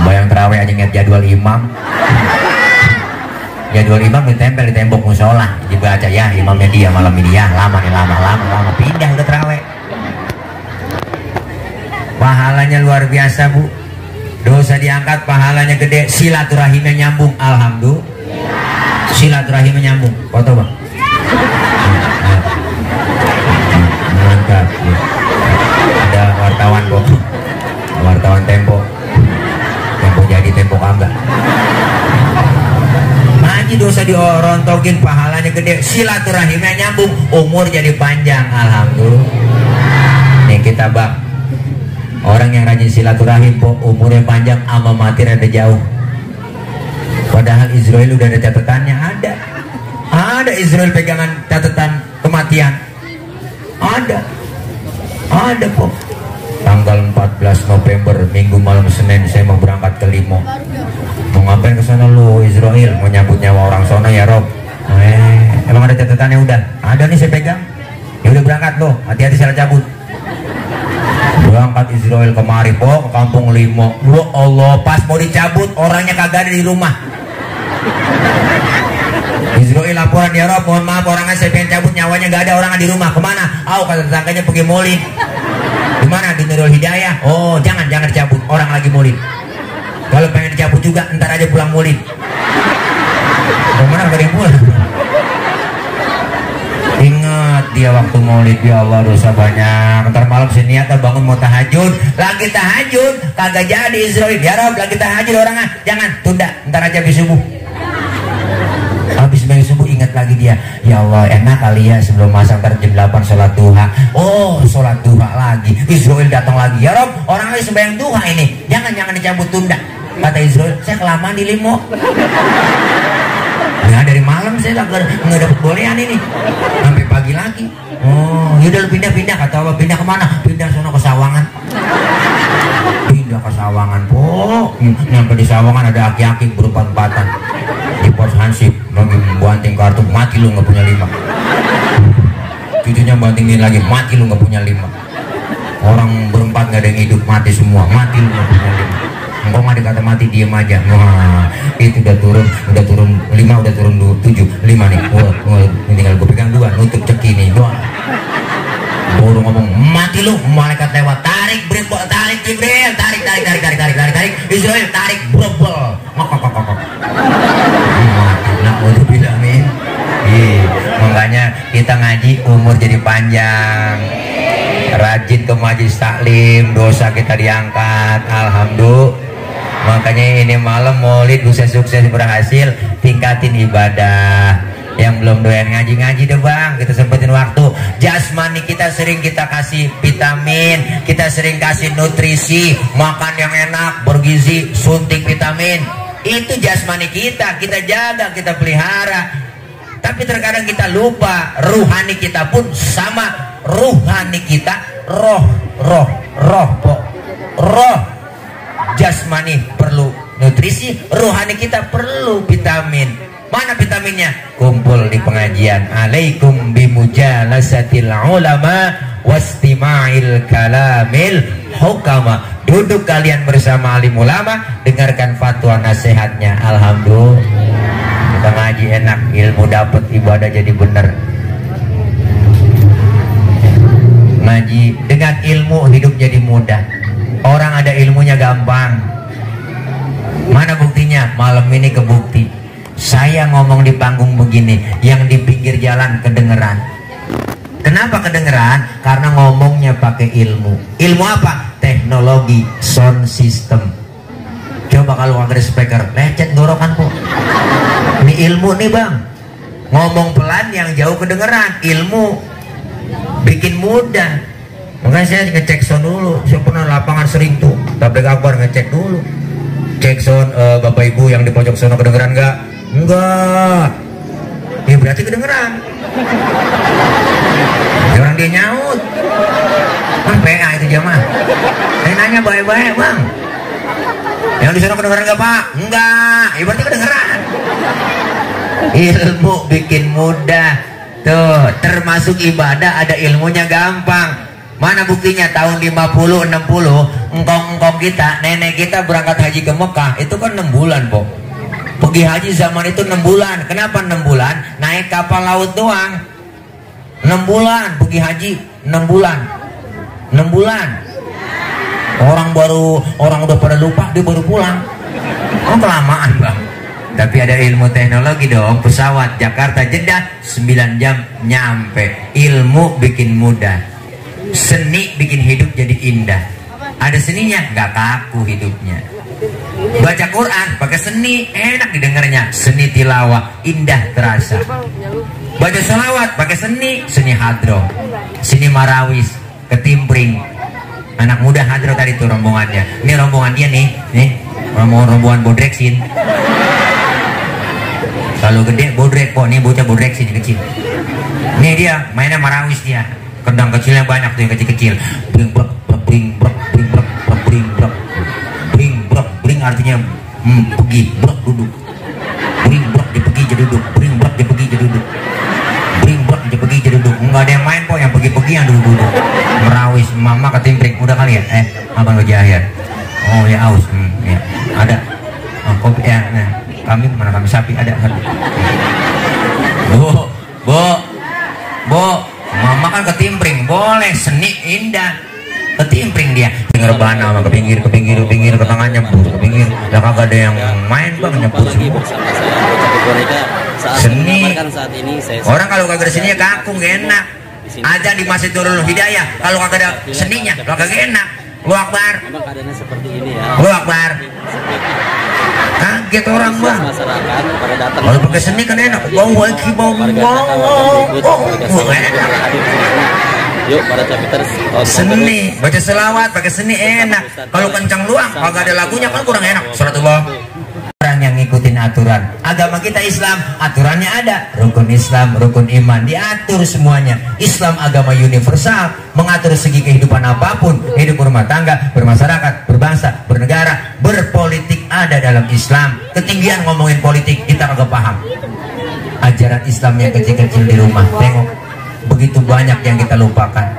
Bayang terawih aja ngeliat jadwal imam. Jadwal imam ditempel di tembok musola, dibaca ya imamnya dia malam ini ya, lama pindah udah terawih. Pahalanya luar biasa bu, dosa diangkat, pahalanya gede, silaturahimnya nyambung, alhamdulillah. Silaturahimnya nyambung, foto bang. Mantap. Ada wartawan kok, wartawan Tempo jadi Tempo kagak. Ngaji dosa diorontokin, pahalanya gede, silaturahimnya nyambung, umur jadi panjang, alhamdulillah. Nih kita bang, orang yang rajin silaturahim po, umurnya panjang, ama mati rada jauh. Padahal Israel udah ada catatannya, ada Israel pegangan catatan kematian, ada po. Tanggal 14 November Minggu malam Senin saya mau berangkat ke Limo. Mau ngapain ke sana lu Israel? Mau nyambut nyawa orang sono ya Rob. Emang ada catatannya udah? Ada nih saya pegang. Ya udah berangkat lo, hati-hati salah cabut. Berangkat Israel kemari po, ke kampung Limo. Ya Allah, pas mau dicabut orangnya kagak ada di rumah. Israel laporan ya Rob, mohon maaf orangnya saya pengen cabut nyawanya gak ada, orang di rumah. Kemana? Kata tetangganya pergi maulid. Dimana? Di Nurul Hidayah. Oh jangan dicabut, orang lagi maulid. Kalau pengen dicabut juga ntar aja pulang maulid. Kemana gak ada yang pulang? Ingat dia waktu maulid, ya Allah dosa banyak. Ntar malam sini niat bangun mau tahajud, lagi tahajud kagak jadi Israel. Ya Rob lagi tahajud orangnya, jangan tunda, ntar aja habis subuh. Habis bangun subuh ingat lagi dia, ya Allah enak kali ya sebelum masak ntar jam 8 sholat duha. Oh sholat duha lagi, Israel datang lagi. Ya Rob orang lagi sembahyang duha ini, jangan dicabut, tunda. Kata Israel, saya kelamaan di Limo. Nah dari malam saya nggak dapet bolehan ini, sampai pagi lagi. Oh yaudah lu pindah, kata Allah. Pindah kemana? Pindah sono ke Sawangan. Pindah ke Sawangan po. Nyampe di Sawangan ada aki-aki berempat-empatan di pos hansip lagi banting kartu, mati lu nggak punya 5. Cucunya bantingin lagi, mati lu nggak punya 5. Orang berempat nggak ada yang hidup, mati semua, mati lu nggak punya 5. Engkau nggak dikata mati, diem aja. Wah itu udah turun 5, udah turun 7, 5 nih. Wah tinggal gue pegang 2, nutup ceki nih. Wah baru ngomong mati lu, malaikat lewat, tarik Jibril, tarik Israel, tarik brebel, mati Naudzubillah min. Makanya kita ngaji umur jadi panjang, rajin ke majelis taklim, dosa kita diangkat, alhamdulillah. Makanya ini malam maulid bisa sukses berhasil, tingkatin ibadah. Yang belum doyan ngaji-ngaji deh bang, kita sempetin waktu. Jasmani kita sering kita kasih vitamin, kita sering kasih nutrisi, makan yang enak, bergizi, suntik vitamin. Itu jasmani kita jaga, kita pelihara. Tapi terkadang kita lupa, ruhani kita pun sama. Ruhani kita, roh. Jasmani perlu nutrisi, ruhani kita perlu vitamin. Mana vitaminnya? Kumpul di pengajian. Alaikum bimujalasatil ulama wastima'il kalamil hukama. Duduk kalian bersama alim ulama, dengarkan fatwa nasihatnya. Alhamdulillah. Kita ngaji enak, ilmu dapat, ibadah jadi benar. Ngaji dengan ilmu hidup jadi mudah. Orang ada ilmunya gampang. Mana buktinya? Malam ini kebukti. Saya ngomong di panggung begini, yang di pinggir jalan kedengeran. Kenapa kedengeran? Karena ngomongnya pakai ilmu. Ilmu apa? Teknologi sound system. Coba kalau ada speaker, lecet gorokan po. Ini ilmu nih bang. Ngomong pelan yang jauh kedengeran. Ilmu bikin mudah. Makanya saya ngecek sound dulu. Saya pernah lapangan sering tuh, tablik akbar ngecek dulu. Cek sound, bapak ibu yang di pojok sono kedengeran nggak? Enggak. Ya berarti kedengeran. Ya, orang dia nyaut. Kan PA itu jamaah. Saya nanya baik-baik bang. Yang di sana kedengeran nggak pak? Enggak. Ya berarti kedengeran. Ilmu bikin mudah. Tuh, termasuk ibadah ada ilmunya gampang. Mana buktinya? Tahun 50, 60 engkong kita, nenek kita berangkat haji ke Mekah. Itu kan 6 bulan po. Pergi haji zaman itu 6 bulan. Kenapa 6 bulan? Naik kapal laut doang. 6 bulan pergi haji, 6 bulan. 6 bulan. Orang udah pada lupa, dia baru pulang. Oh kelamaan bang. Tapi ada ilmu teknologi dong. Pesawat Jakarta Jeddah 9 jam nyampe. Ilmu bikin mudah. Seni bikin hidup jadi indah. Ada seninya, nggak kaku hidupnya. Baca Quran pakai seni, enak didengarnya. Seni tilawah, indah terasa. Baca sholawat pakai seni hadro, seni marawis, ketimpring. Anak muda hadro tadi tuh rombongannya. Ini rombongan dia nih rombongan bodreksin. Kalau gede bodrek kok, nih bocah bodreksin kecil. Nih dia mainnya marawis dia. Kendang kecilnya banyak tuh yang kecil-kecil. Bring artinya pergi, brok duduk. Bring brok dia pergi jadi duduk. Bring brok dia pergi jadi duduk. Bring brok dia pergi jadi duduk. Enggak ada yang main kok, yang pergi-pergi yang duduk-duduk. Merawis, mama ketimpring. Udah kali ya? Abang lo jahir. Oh ya aus. Ya. Ada. Kopi ya. Nah, kami mana kami sapi ada satu. Bu. Mama kan ketimpring, boleh seni indah. Ketimpring dia, denger bana sama ke pinggir, ke tangan nyebur, ke pinggir. Lah kagak ada yang main bang, nyebur semua. Seni. Orang kalau kagak ada seninya kaku, gak enak. Aja di Masjid Nurul Hidayah, kalau kagak ada seninya, kagak enak. Lu akbar. Emang keadaannya seperti ini ya. Lu akbar. Kaget orang bang. Kalau pakai seni kan enak. Bau. Yuk para capiters. Seni, baca selawat pakai seni enak. Kalau kencang luang, kagak ada lagunya kan kurang enak. Suratullah. Orang yang ngikutin aturan. Agama kita Islam, aturannya ada. Rukun Islam, rukun iman diatur semuanya. Islam agama universal, mengatur segi kehidupan apapun, hidup berumah tangga, bermasyarakat, berbangsa, bernegara, berpolitik ada dalam Islam. Ketinggian ngomongin politik kita kagak paham. Ajaran Islam yang kecil-kecil di rumah, tengok begitu banyak yang kita lupakan.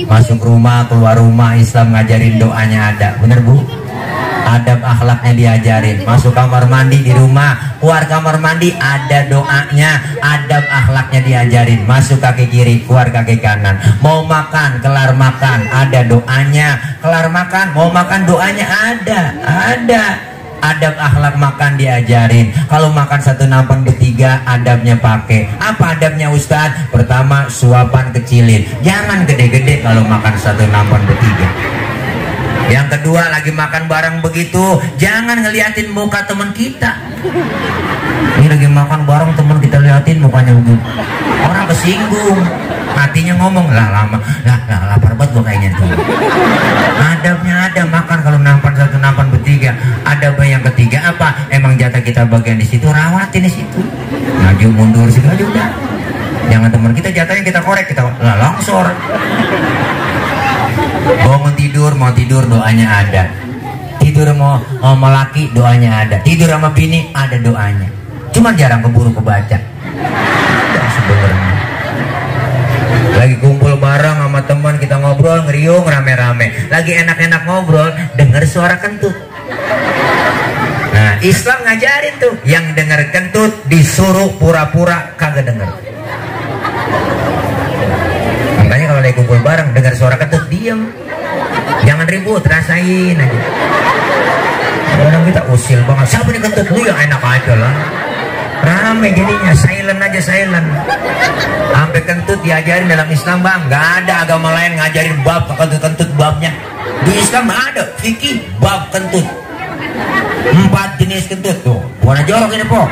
Masuk rumah, keluar rumah, Islam ngajarin doanya ada, bener bu? Adab akhlaknya diajarin. Masuk kamar mandi di rumah, keluar kamar mandi ada doanya, adab akhlaknya diajarin. Masuk kaki kiri, keluar kaki kanan. Mau makan, kelar makan ada doanya. Kelar makan, mau makan doanya ada. adab akhlak makan diajarin. Kalau makan satu nampan bertiga, adabnya pakai. Apa adabnya Ustadz? Pertama, suapan kecilin, jangan gede-gede kalau makan satu nampan bertiga. Yang kedua, lagi makan bareng begitu, jangan ngeliatin muka teman kita. Ini lagi makan bareng teman kita, liatin mukanya begitu, orang kesinggung, hatinya ngomong, lah lapar banget gua kayaknya tuh. Adabnya ada, makan kalau nampan satu nampan bertiga. Adabnya yang ketiga apa? Emang jatah kita bagian di situ, rawatin di situ, maju mundur situ aja udah. Jangan teman kita jatahnya kita korek, kita longsor. Bangun tidur, mau tidur doanya ada. Tidur mau laki doanya ada. Tidur sama bini ada doanya. Cuman jarang keburu kebaca. Sebenarnya. Lagi kumpul bareng sama teman kita ngobrol ngeriung rame-rame. Lagi enak-enak ngobrol, dengar suara kentut. Nah, Islam ngajarin tuh, yang dengar kentut disuruh pura-pura kagak denger. Makanya kalau lagi kumpul bareng dengar suara kentut, diem, jangan ribut, rasain aja. Kadang kita usil banget, siapa nih kentut lu, yang enak aja lah, rame jadinya, silent aja, silent. Sampai kentut diajarin dalam Islam bang, nggak ada agama lain ngajarin bab kentut babnya. Di Islam ada fikih bab kentut, 4 jenis kentut tuh, bukan jorok ini po.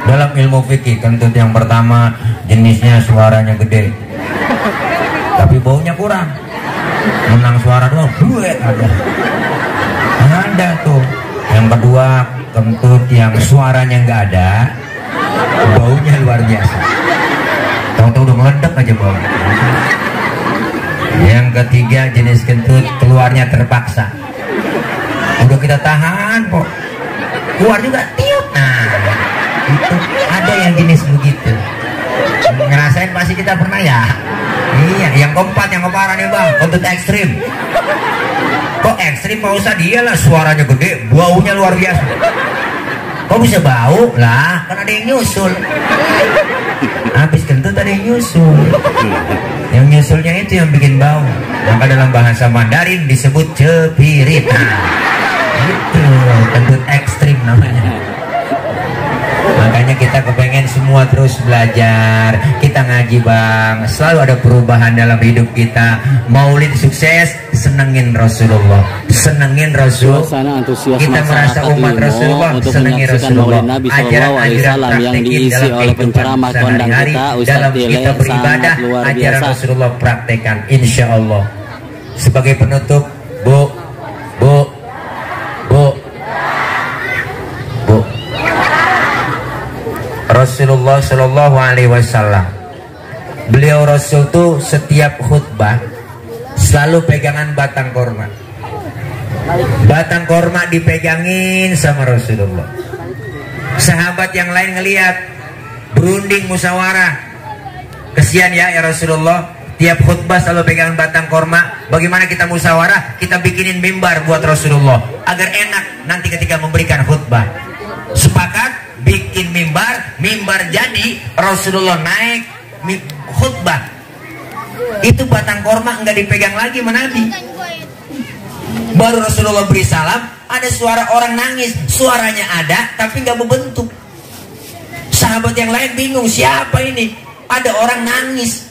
Dalam ilmu fikih, kentut yang pertama jenisnya suaranya gede tapi baunya kurang, menang suara doang, duet ada tuh. Yang kedua, kentut yang suaranya nggak ada, baunya luar biasa, tahu-tahu udah meledak aja bau. Yang ketiga, jenis kentut keluarnya terpaksa, udah kita tahan kok, keluar juga tiup. Nah, itu ada yang jenis begitu. Ngerasain pasti kita pernah ya. Iya, yang keempat yang keparah nih bang, kentut ekstrim. Kok ekstrim? Mau usah dia lah, suaranya gede, baunya luar biasa. Kok bisa bau? Lah, kan ada yang nyusul. Habis kentut ada yang nyusul. Yang nyusulnya itu yang bikin bau. Maka dalam bahasa Mandarin disebut cepirit. Nah, itu kentut ekstrim namanya. Makanya kita kepengen semua terus belajar, kita ngaji bang, selalu ada perubahan dalam hidup kita. Maulid sukses, senengin Rasulullah, senengin Rasul. Kita merasa umat Rasulullah, senengin Rasulullah. Ajaran-ajaran yang diisi oleh penceramah kondang kita, Ustaz Dile, kita beribadah, ajaran Rasulullah praktekan, insya Allah. Sebagai penutup, Bu, Rasulullah Shallallahu Alaihi Wasallam, beliau Rasul tuh setiap khutbah selalu pegangan batang korma. Batang korma dipegangin sama Rasulullah. Sahabat yang lain ngelihat, berunding musyawarah. Kesian ya Rasulullah, tiap khutbah selalu pegangan batang korma. Bagaimana kita musyawarah? Kita bikinin mimbar buat Rasulullah agar enak nanti ketika memberikan khutbah. Sepakat? Bikin mimbar jadi, Rasulullah naik khutbah, itu batang korma nggak dipegang lagi sama Nabi. Baru Rasulullah beri salam, ada suara orang nangis, suaranya ada tapi nggak berbentuk. Sahabat yang lain bingung, siapa ini? Ada orang nangis,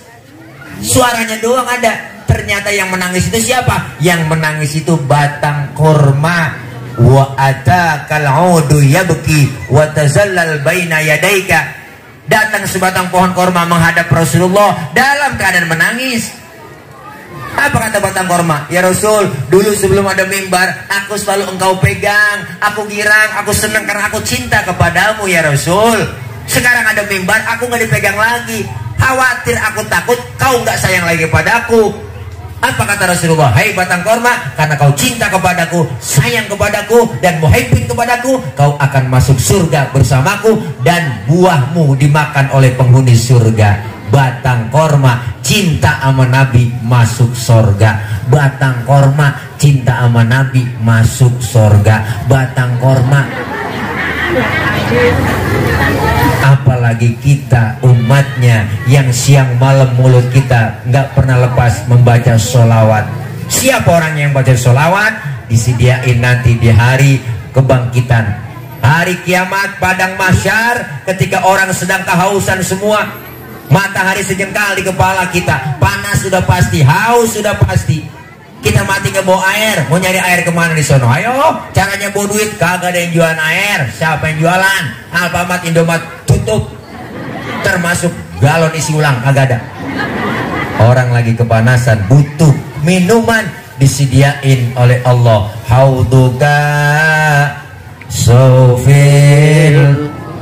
suaranya doang ada. Ternyata yang menangis itu siapa? Yang menangis itu batang korma. Wa atakal 'udu yabki wa tazallal baina yadaika. Datang sebatang pohon korma menghadap Rasulullah dalam keadaan menangis. Apa kata batang korma? Ya Rasul, dulu sebelum ada mimbar, aku selalu engkau pegang, aku girang, aku senang karena aku cinta kepadamu ya Rasul. Sekarang ada mimbar, aku nggak dipegang lagi. Khawatir, aku takut kau nggak sayang lagi padaku. Apa kata Rasulullah? Hai batang korma, karena kau cinta kepadaku, sayang kepadaku, dan muhibbin kepadaku, kau akan masuk surga bersamaku dan buahmu dimakan oleh penghuni surga. Batang korma cinta sama Nabi masuk surga. Batang korma cinta sama Nabi masuk surga. Batang korma. Apalagi kita umatnya yang siang malam mulut kita nggak pernah lepas membaca sholawat. Siapa orang yang baca sholawat? Disediain nanti di hari kebangkitan. Hari kiamat, padang mahsyar, ketika orang sedang kehausan semua, matahari sejengkal di kepala kita, panas sudah pasti, haus sudah pasti. Kita mati nggak bawa air, mau nyari air kemana di sono? Ayo, caranya bawa duit, kagak ada yang jualan air. Siapa yang jualan? Alfamart, Indomaret tutup, termasuk galon isi ulang kagak ada. Orang lagi kepanasan, butuh minuman, disediain oleh Allah. Hauduka sofil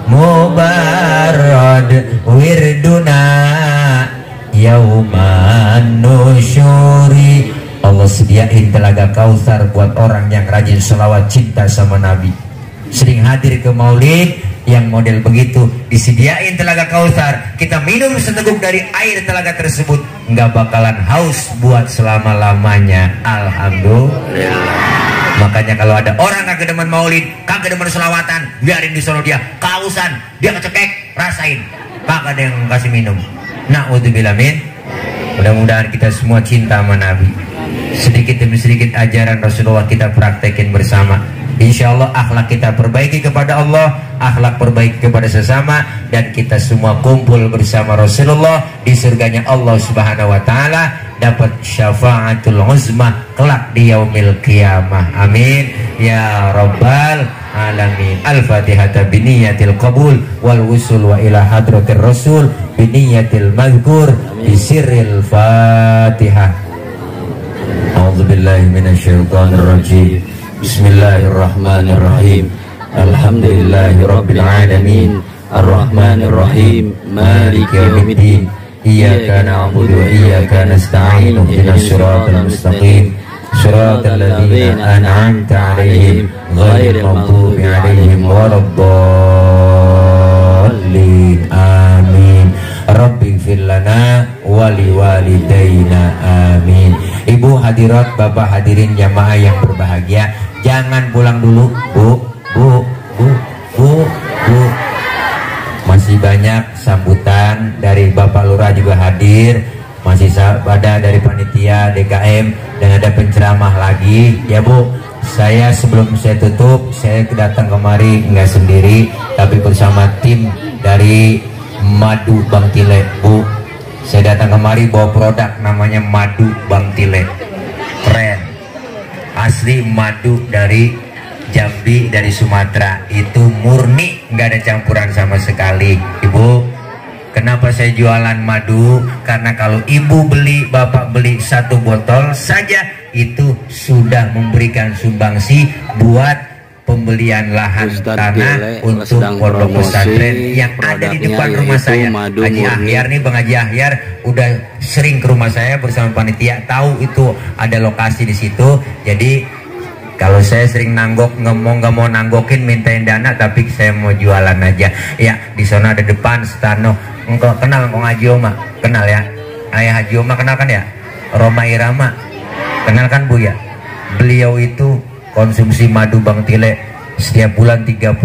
mubarad wirduna yauman nusyuri. Allah sediain telaga Kautsar buat orang yang rajin selawat cinta sama Nabi. Sering hadir ke maulid yang model begitu, disediain telaga Kautsar, kita minum seteguk dari air telaga tersebut, nggak bakalan haus buat selama-lamanya. Alhamdulillah. Makanya kalau ada orang kagak demen maulid, kagak demen selawatan, biarin di sono dia kehausan, dia kecekek, rasain, kagak ada yang kasih minum. Na'udzubillah min. Mudah-mudahan kita semua cinta sama Nabi. Sedikit demi sedikit ajaran Rasulullah kita praktekin bersama. Insya Allah akhlak kita perbaiki kepada Allah, akhlak perbaiki kepada sesama, dan kita semua kumpul bersama Rasulullah di surganya Allah Subhanahu wa Ta'ala, dapat syafaatul uzma kelak di yaumil qiyamah. Amin ya rabbal alamin. Al-Fatihah biniyatil qabul wal wusul wa ila hadratir rasul biniyatil madhkur bisirril Fatihah. A'udzubillahi minasyaitonir rajim. Bismillahirrahmanirrahim. Alhamdulillahirabbil alamin. Arrahmanirrahim. Maliki yaumiddin. Iyyaka na'budu wa iyyaka nasta'in. Ihdinas siratal mustaqim. Siratal ladzina an'amta 'alaihim ghairil maghdubi 'alaihim waladdallin. Amin. Rabbi ighfir lana wa liwalidayna. Amin. Ibu hadirat, bapak hadirin jamaah yang berbahagia, jangan pulang dulu, bu. Masih banyak sambutan dari Bapak Lurah juga hadir, masih ada dari panitia DKM, dan ada penceramah lagi ya Bu. Saya sebelum saya tutup, saya datang kemari nggak sendiri, tapi bersama tim dari Madu Bang Tile Bu. Saya datang kemari bawa produk namanya Madu Bang Tile, keren, asli madu dari Jambi, dari Sumatera, itu murni, nggak ada campuran sama sekali. Ibu, kenapa saya jualan madu? Karena kalau ibu beli, bapak beli 1 botol saja, itu sudah memberikan sumbangsi buat pembelian lahan tanah untuk pondok pesantren yang ada di depan rumah saya. Haji Ahyar nih, Bang Haji Ahyar udah sering ke rumah saya bersama panitia, tahu itu ada lokasi di situ. Jadi kalau saya sering nanggok, nggak mau nanggokin mintain dana, tapi saya mau jualan aja. Ya, di sana ada depan Stano. Engkau kenal Kong Haji Oma? Kenal ya? Ayah Haji Oma kenal kan ya? Roma Irama kenal kan Bu ya? Beliau itu konsumsi madu Bang Tile setiap bulan 30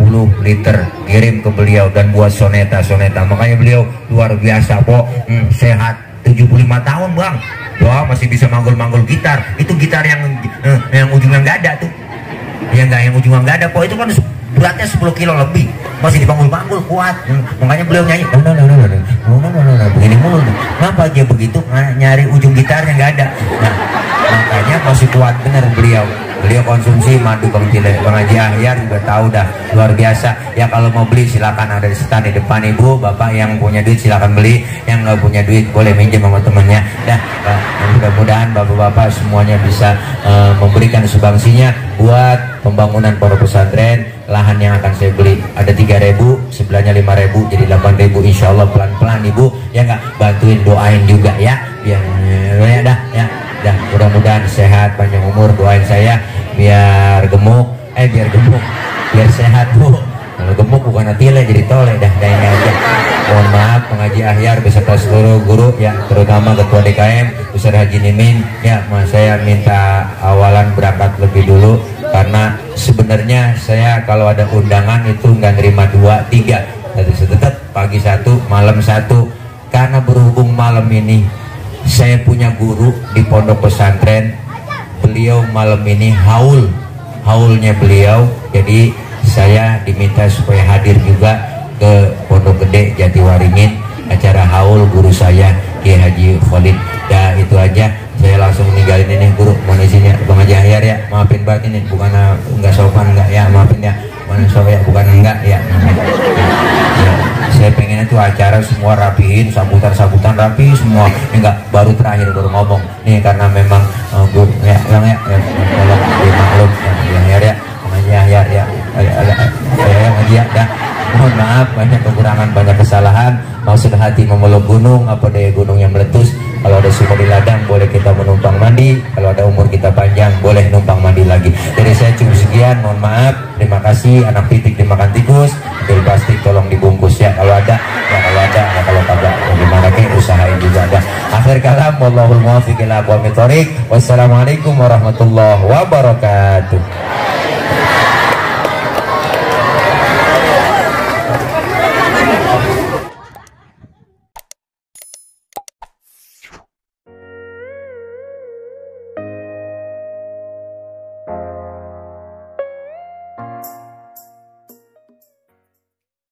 liter kirim ke beliau, dan buat soneta. Makanya beliau luar biasa kok, sehat, 75 tahun Bang. Wah, masih bisa manggul-manggul gitar. Itu gitar yang ujungnya nggak ada tuh, yang ujungnya nggak ada kok. Itu kan beratnya 10 kilo lebih, masih dipanggul-panggul, kuat. Makanya beliau nyanyi begini mulu. Kenapa aja begitu? Nyari ujung gitarnya nggak ada. Nah, makanya masih kuat bener beliau. Beliau konsumsi madu Bang Tile. Bang Haji Ahyar juga tahu dah, luar biasa. Ya kalau mau beli silakan, ada di stand di depan Ibu. Bapak yang punya duit silakan beli, yang nggak punya duit boleh minjem sama temennya. Dah, mudah-mudahan bapak-bapak semuanya bisa memberikan sumbangsinya buat pembangunan pondok pesantren. Lahan yang akan saya beli ada 3.000, sebelahnya 5.000, jadi 8.000. Insya Allah pelan-pelan Ibu, ya nggak, bantuin doain juga ya, biar ya dah, mudah-mudahan sehat, panjang umur. Doain saya biar gemuk, biar sehat Bu. Kalau gemuk bukan Tile, jadi tole dah, ini aja. Mohon maaf Pengaji Ahyar beserta seluruh guru ya, terutama Ketua DKM Ustaz Haji Nimin ya. Saya minta awalan berangkat lebih dulu, karena sebenarnya saya kalau ada undangan itu nggak nerima 2, 3, tapi tetap pagi 1, malam 1. Karena berhubung malam ini saya punya guru di pondok pesantren, beliau malam ini haulnya beliau Jadi saya diminta supaya hadir juga ke Pondok Gede Jatiwaringin, acara haul guru saya Kiai Haji Khalid. Ya itu aja, saya langsung ninggalin ini guru, mohon izinnya Bang Haji Ahyar ya, maafin banget ini, bukan enggak sopan enggak ya, maafin ya, bukan sopan ya, bukan enggak ya, ya. Saya pengennya tuh acara semua rapiin, sambutan rapi semua, enggak baru terakhir baru ngomong nih karena memang guru ya Bang ya, tolong dimaklum ya Ahyar ya, Bang Haji Ahyar ya, Bang Haji ya. Mohon maaf banyak kekurangan, banyak kesalahan. Maksud hati memeluk gunung, apa daya gunung yang meletus. Kalau ada sumur di ladang boleh kita menumpang mandi. Kalau ada umur kita panjang boleh numpang mandi lagi. Jadi saya cukup sekian, mohon maaf. Terima kasih. Anak pitik dimakan tikus, pil plastik tolong dibungkus ya. Kalau ada ya, kalau ada ya, kalau kagak bagaimana ke usahain juga ada. Akhir kalam, wallahul muwaffiq ila aqwamit thoriq. Wassalamualaikum warahmatullahi wabarakatuh.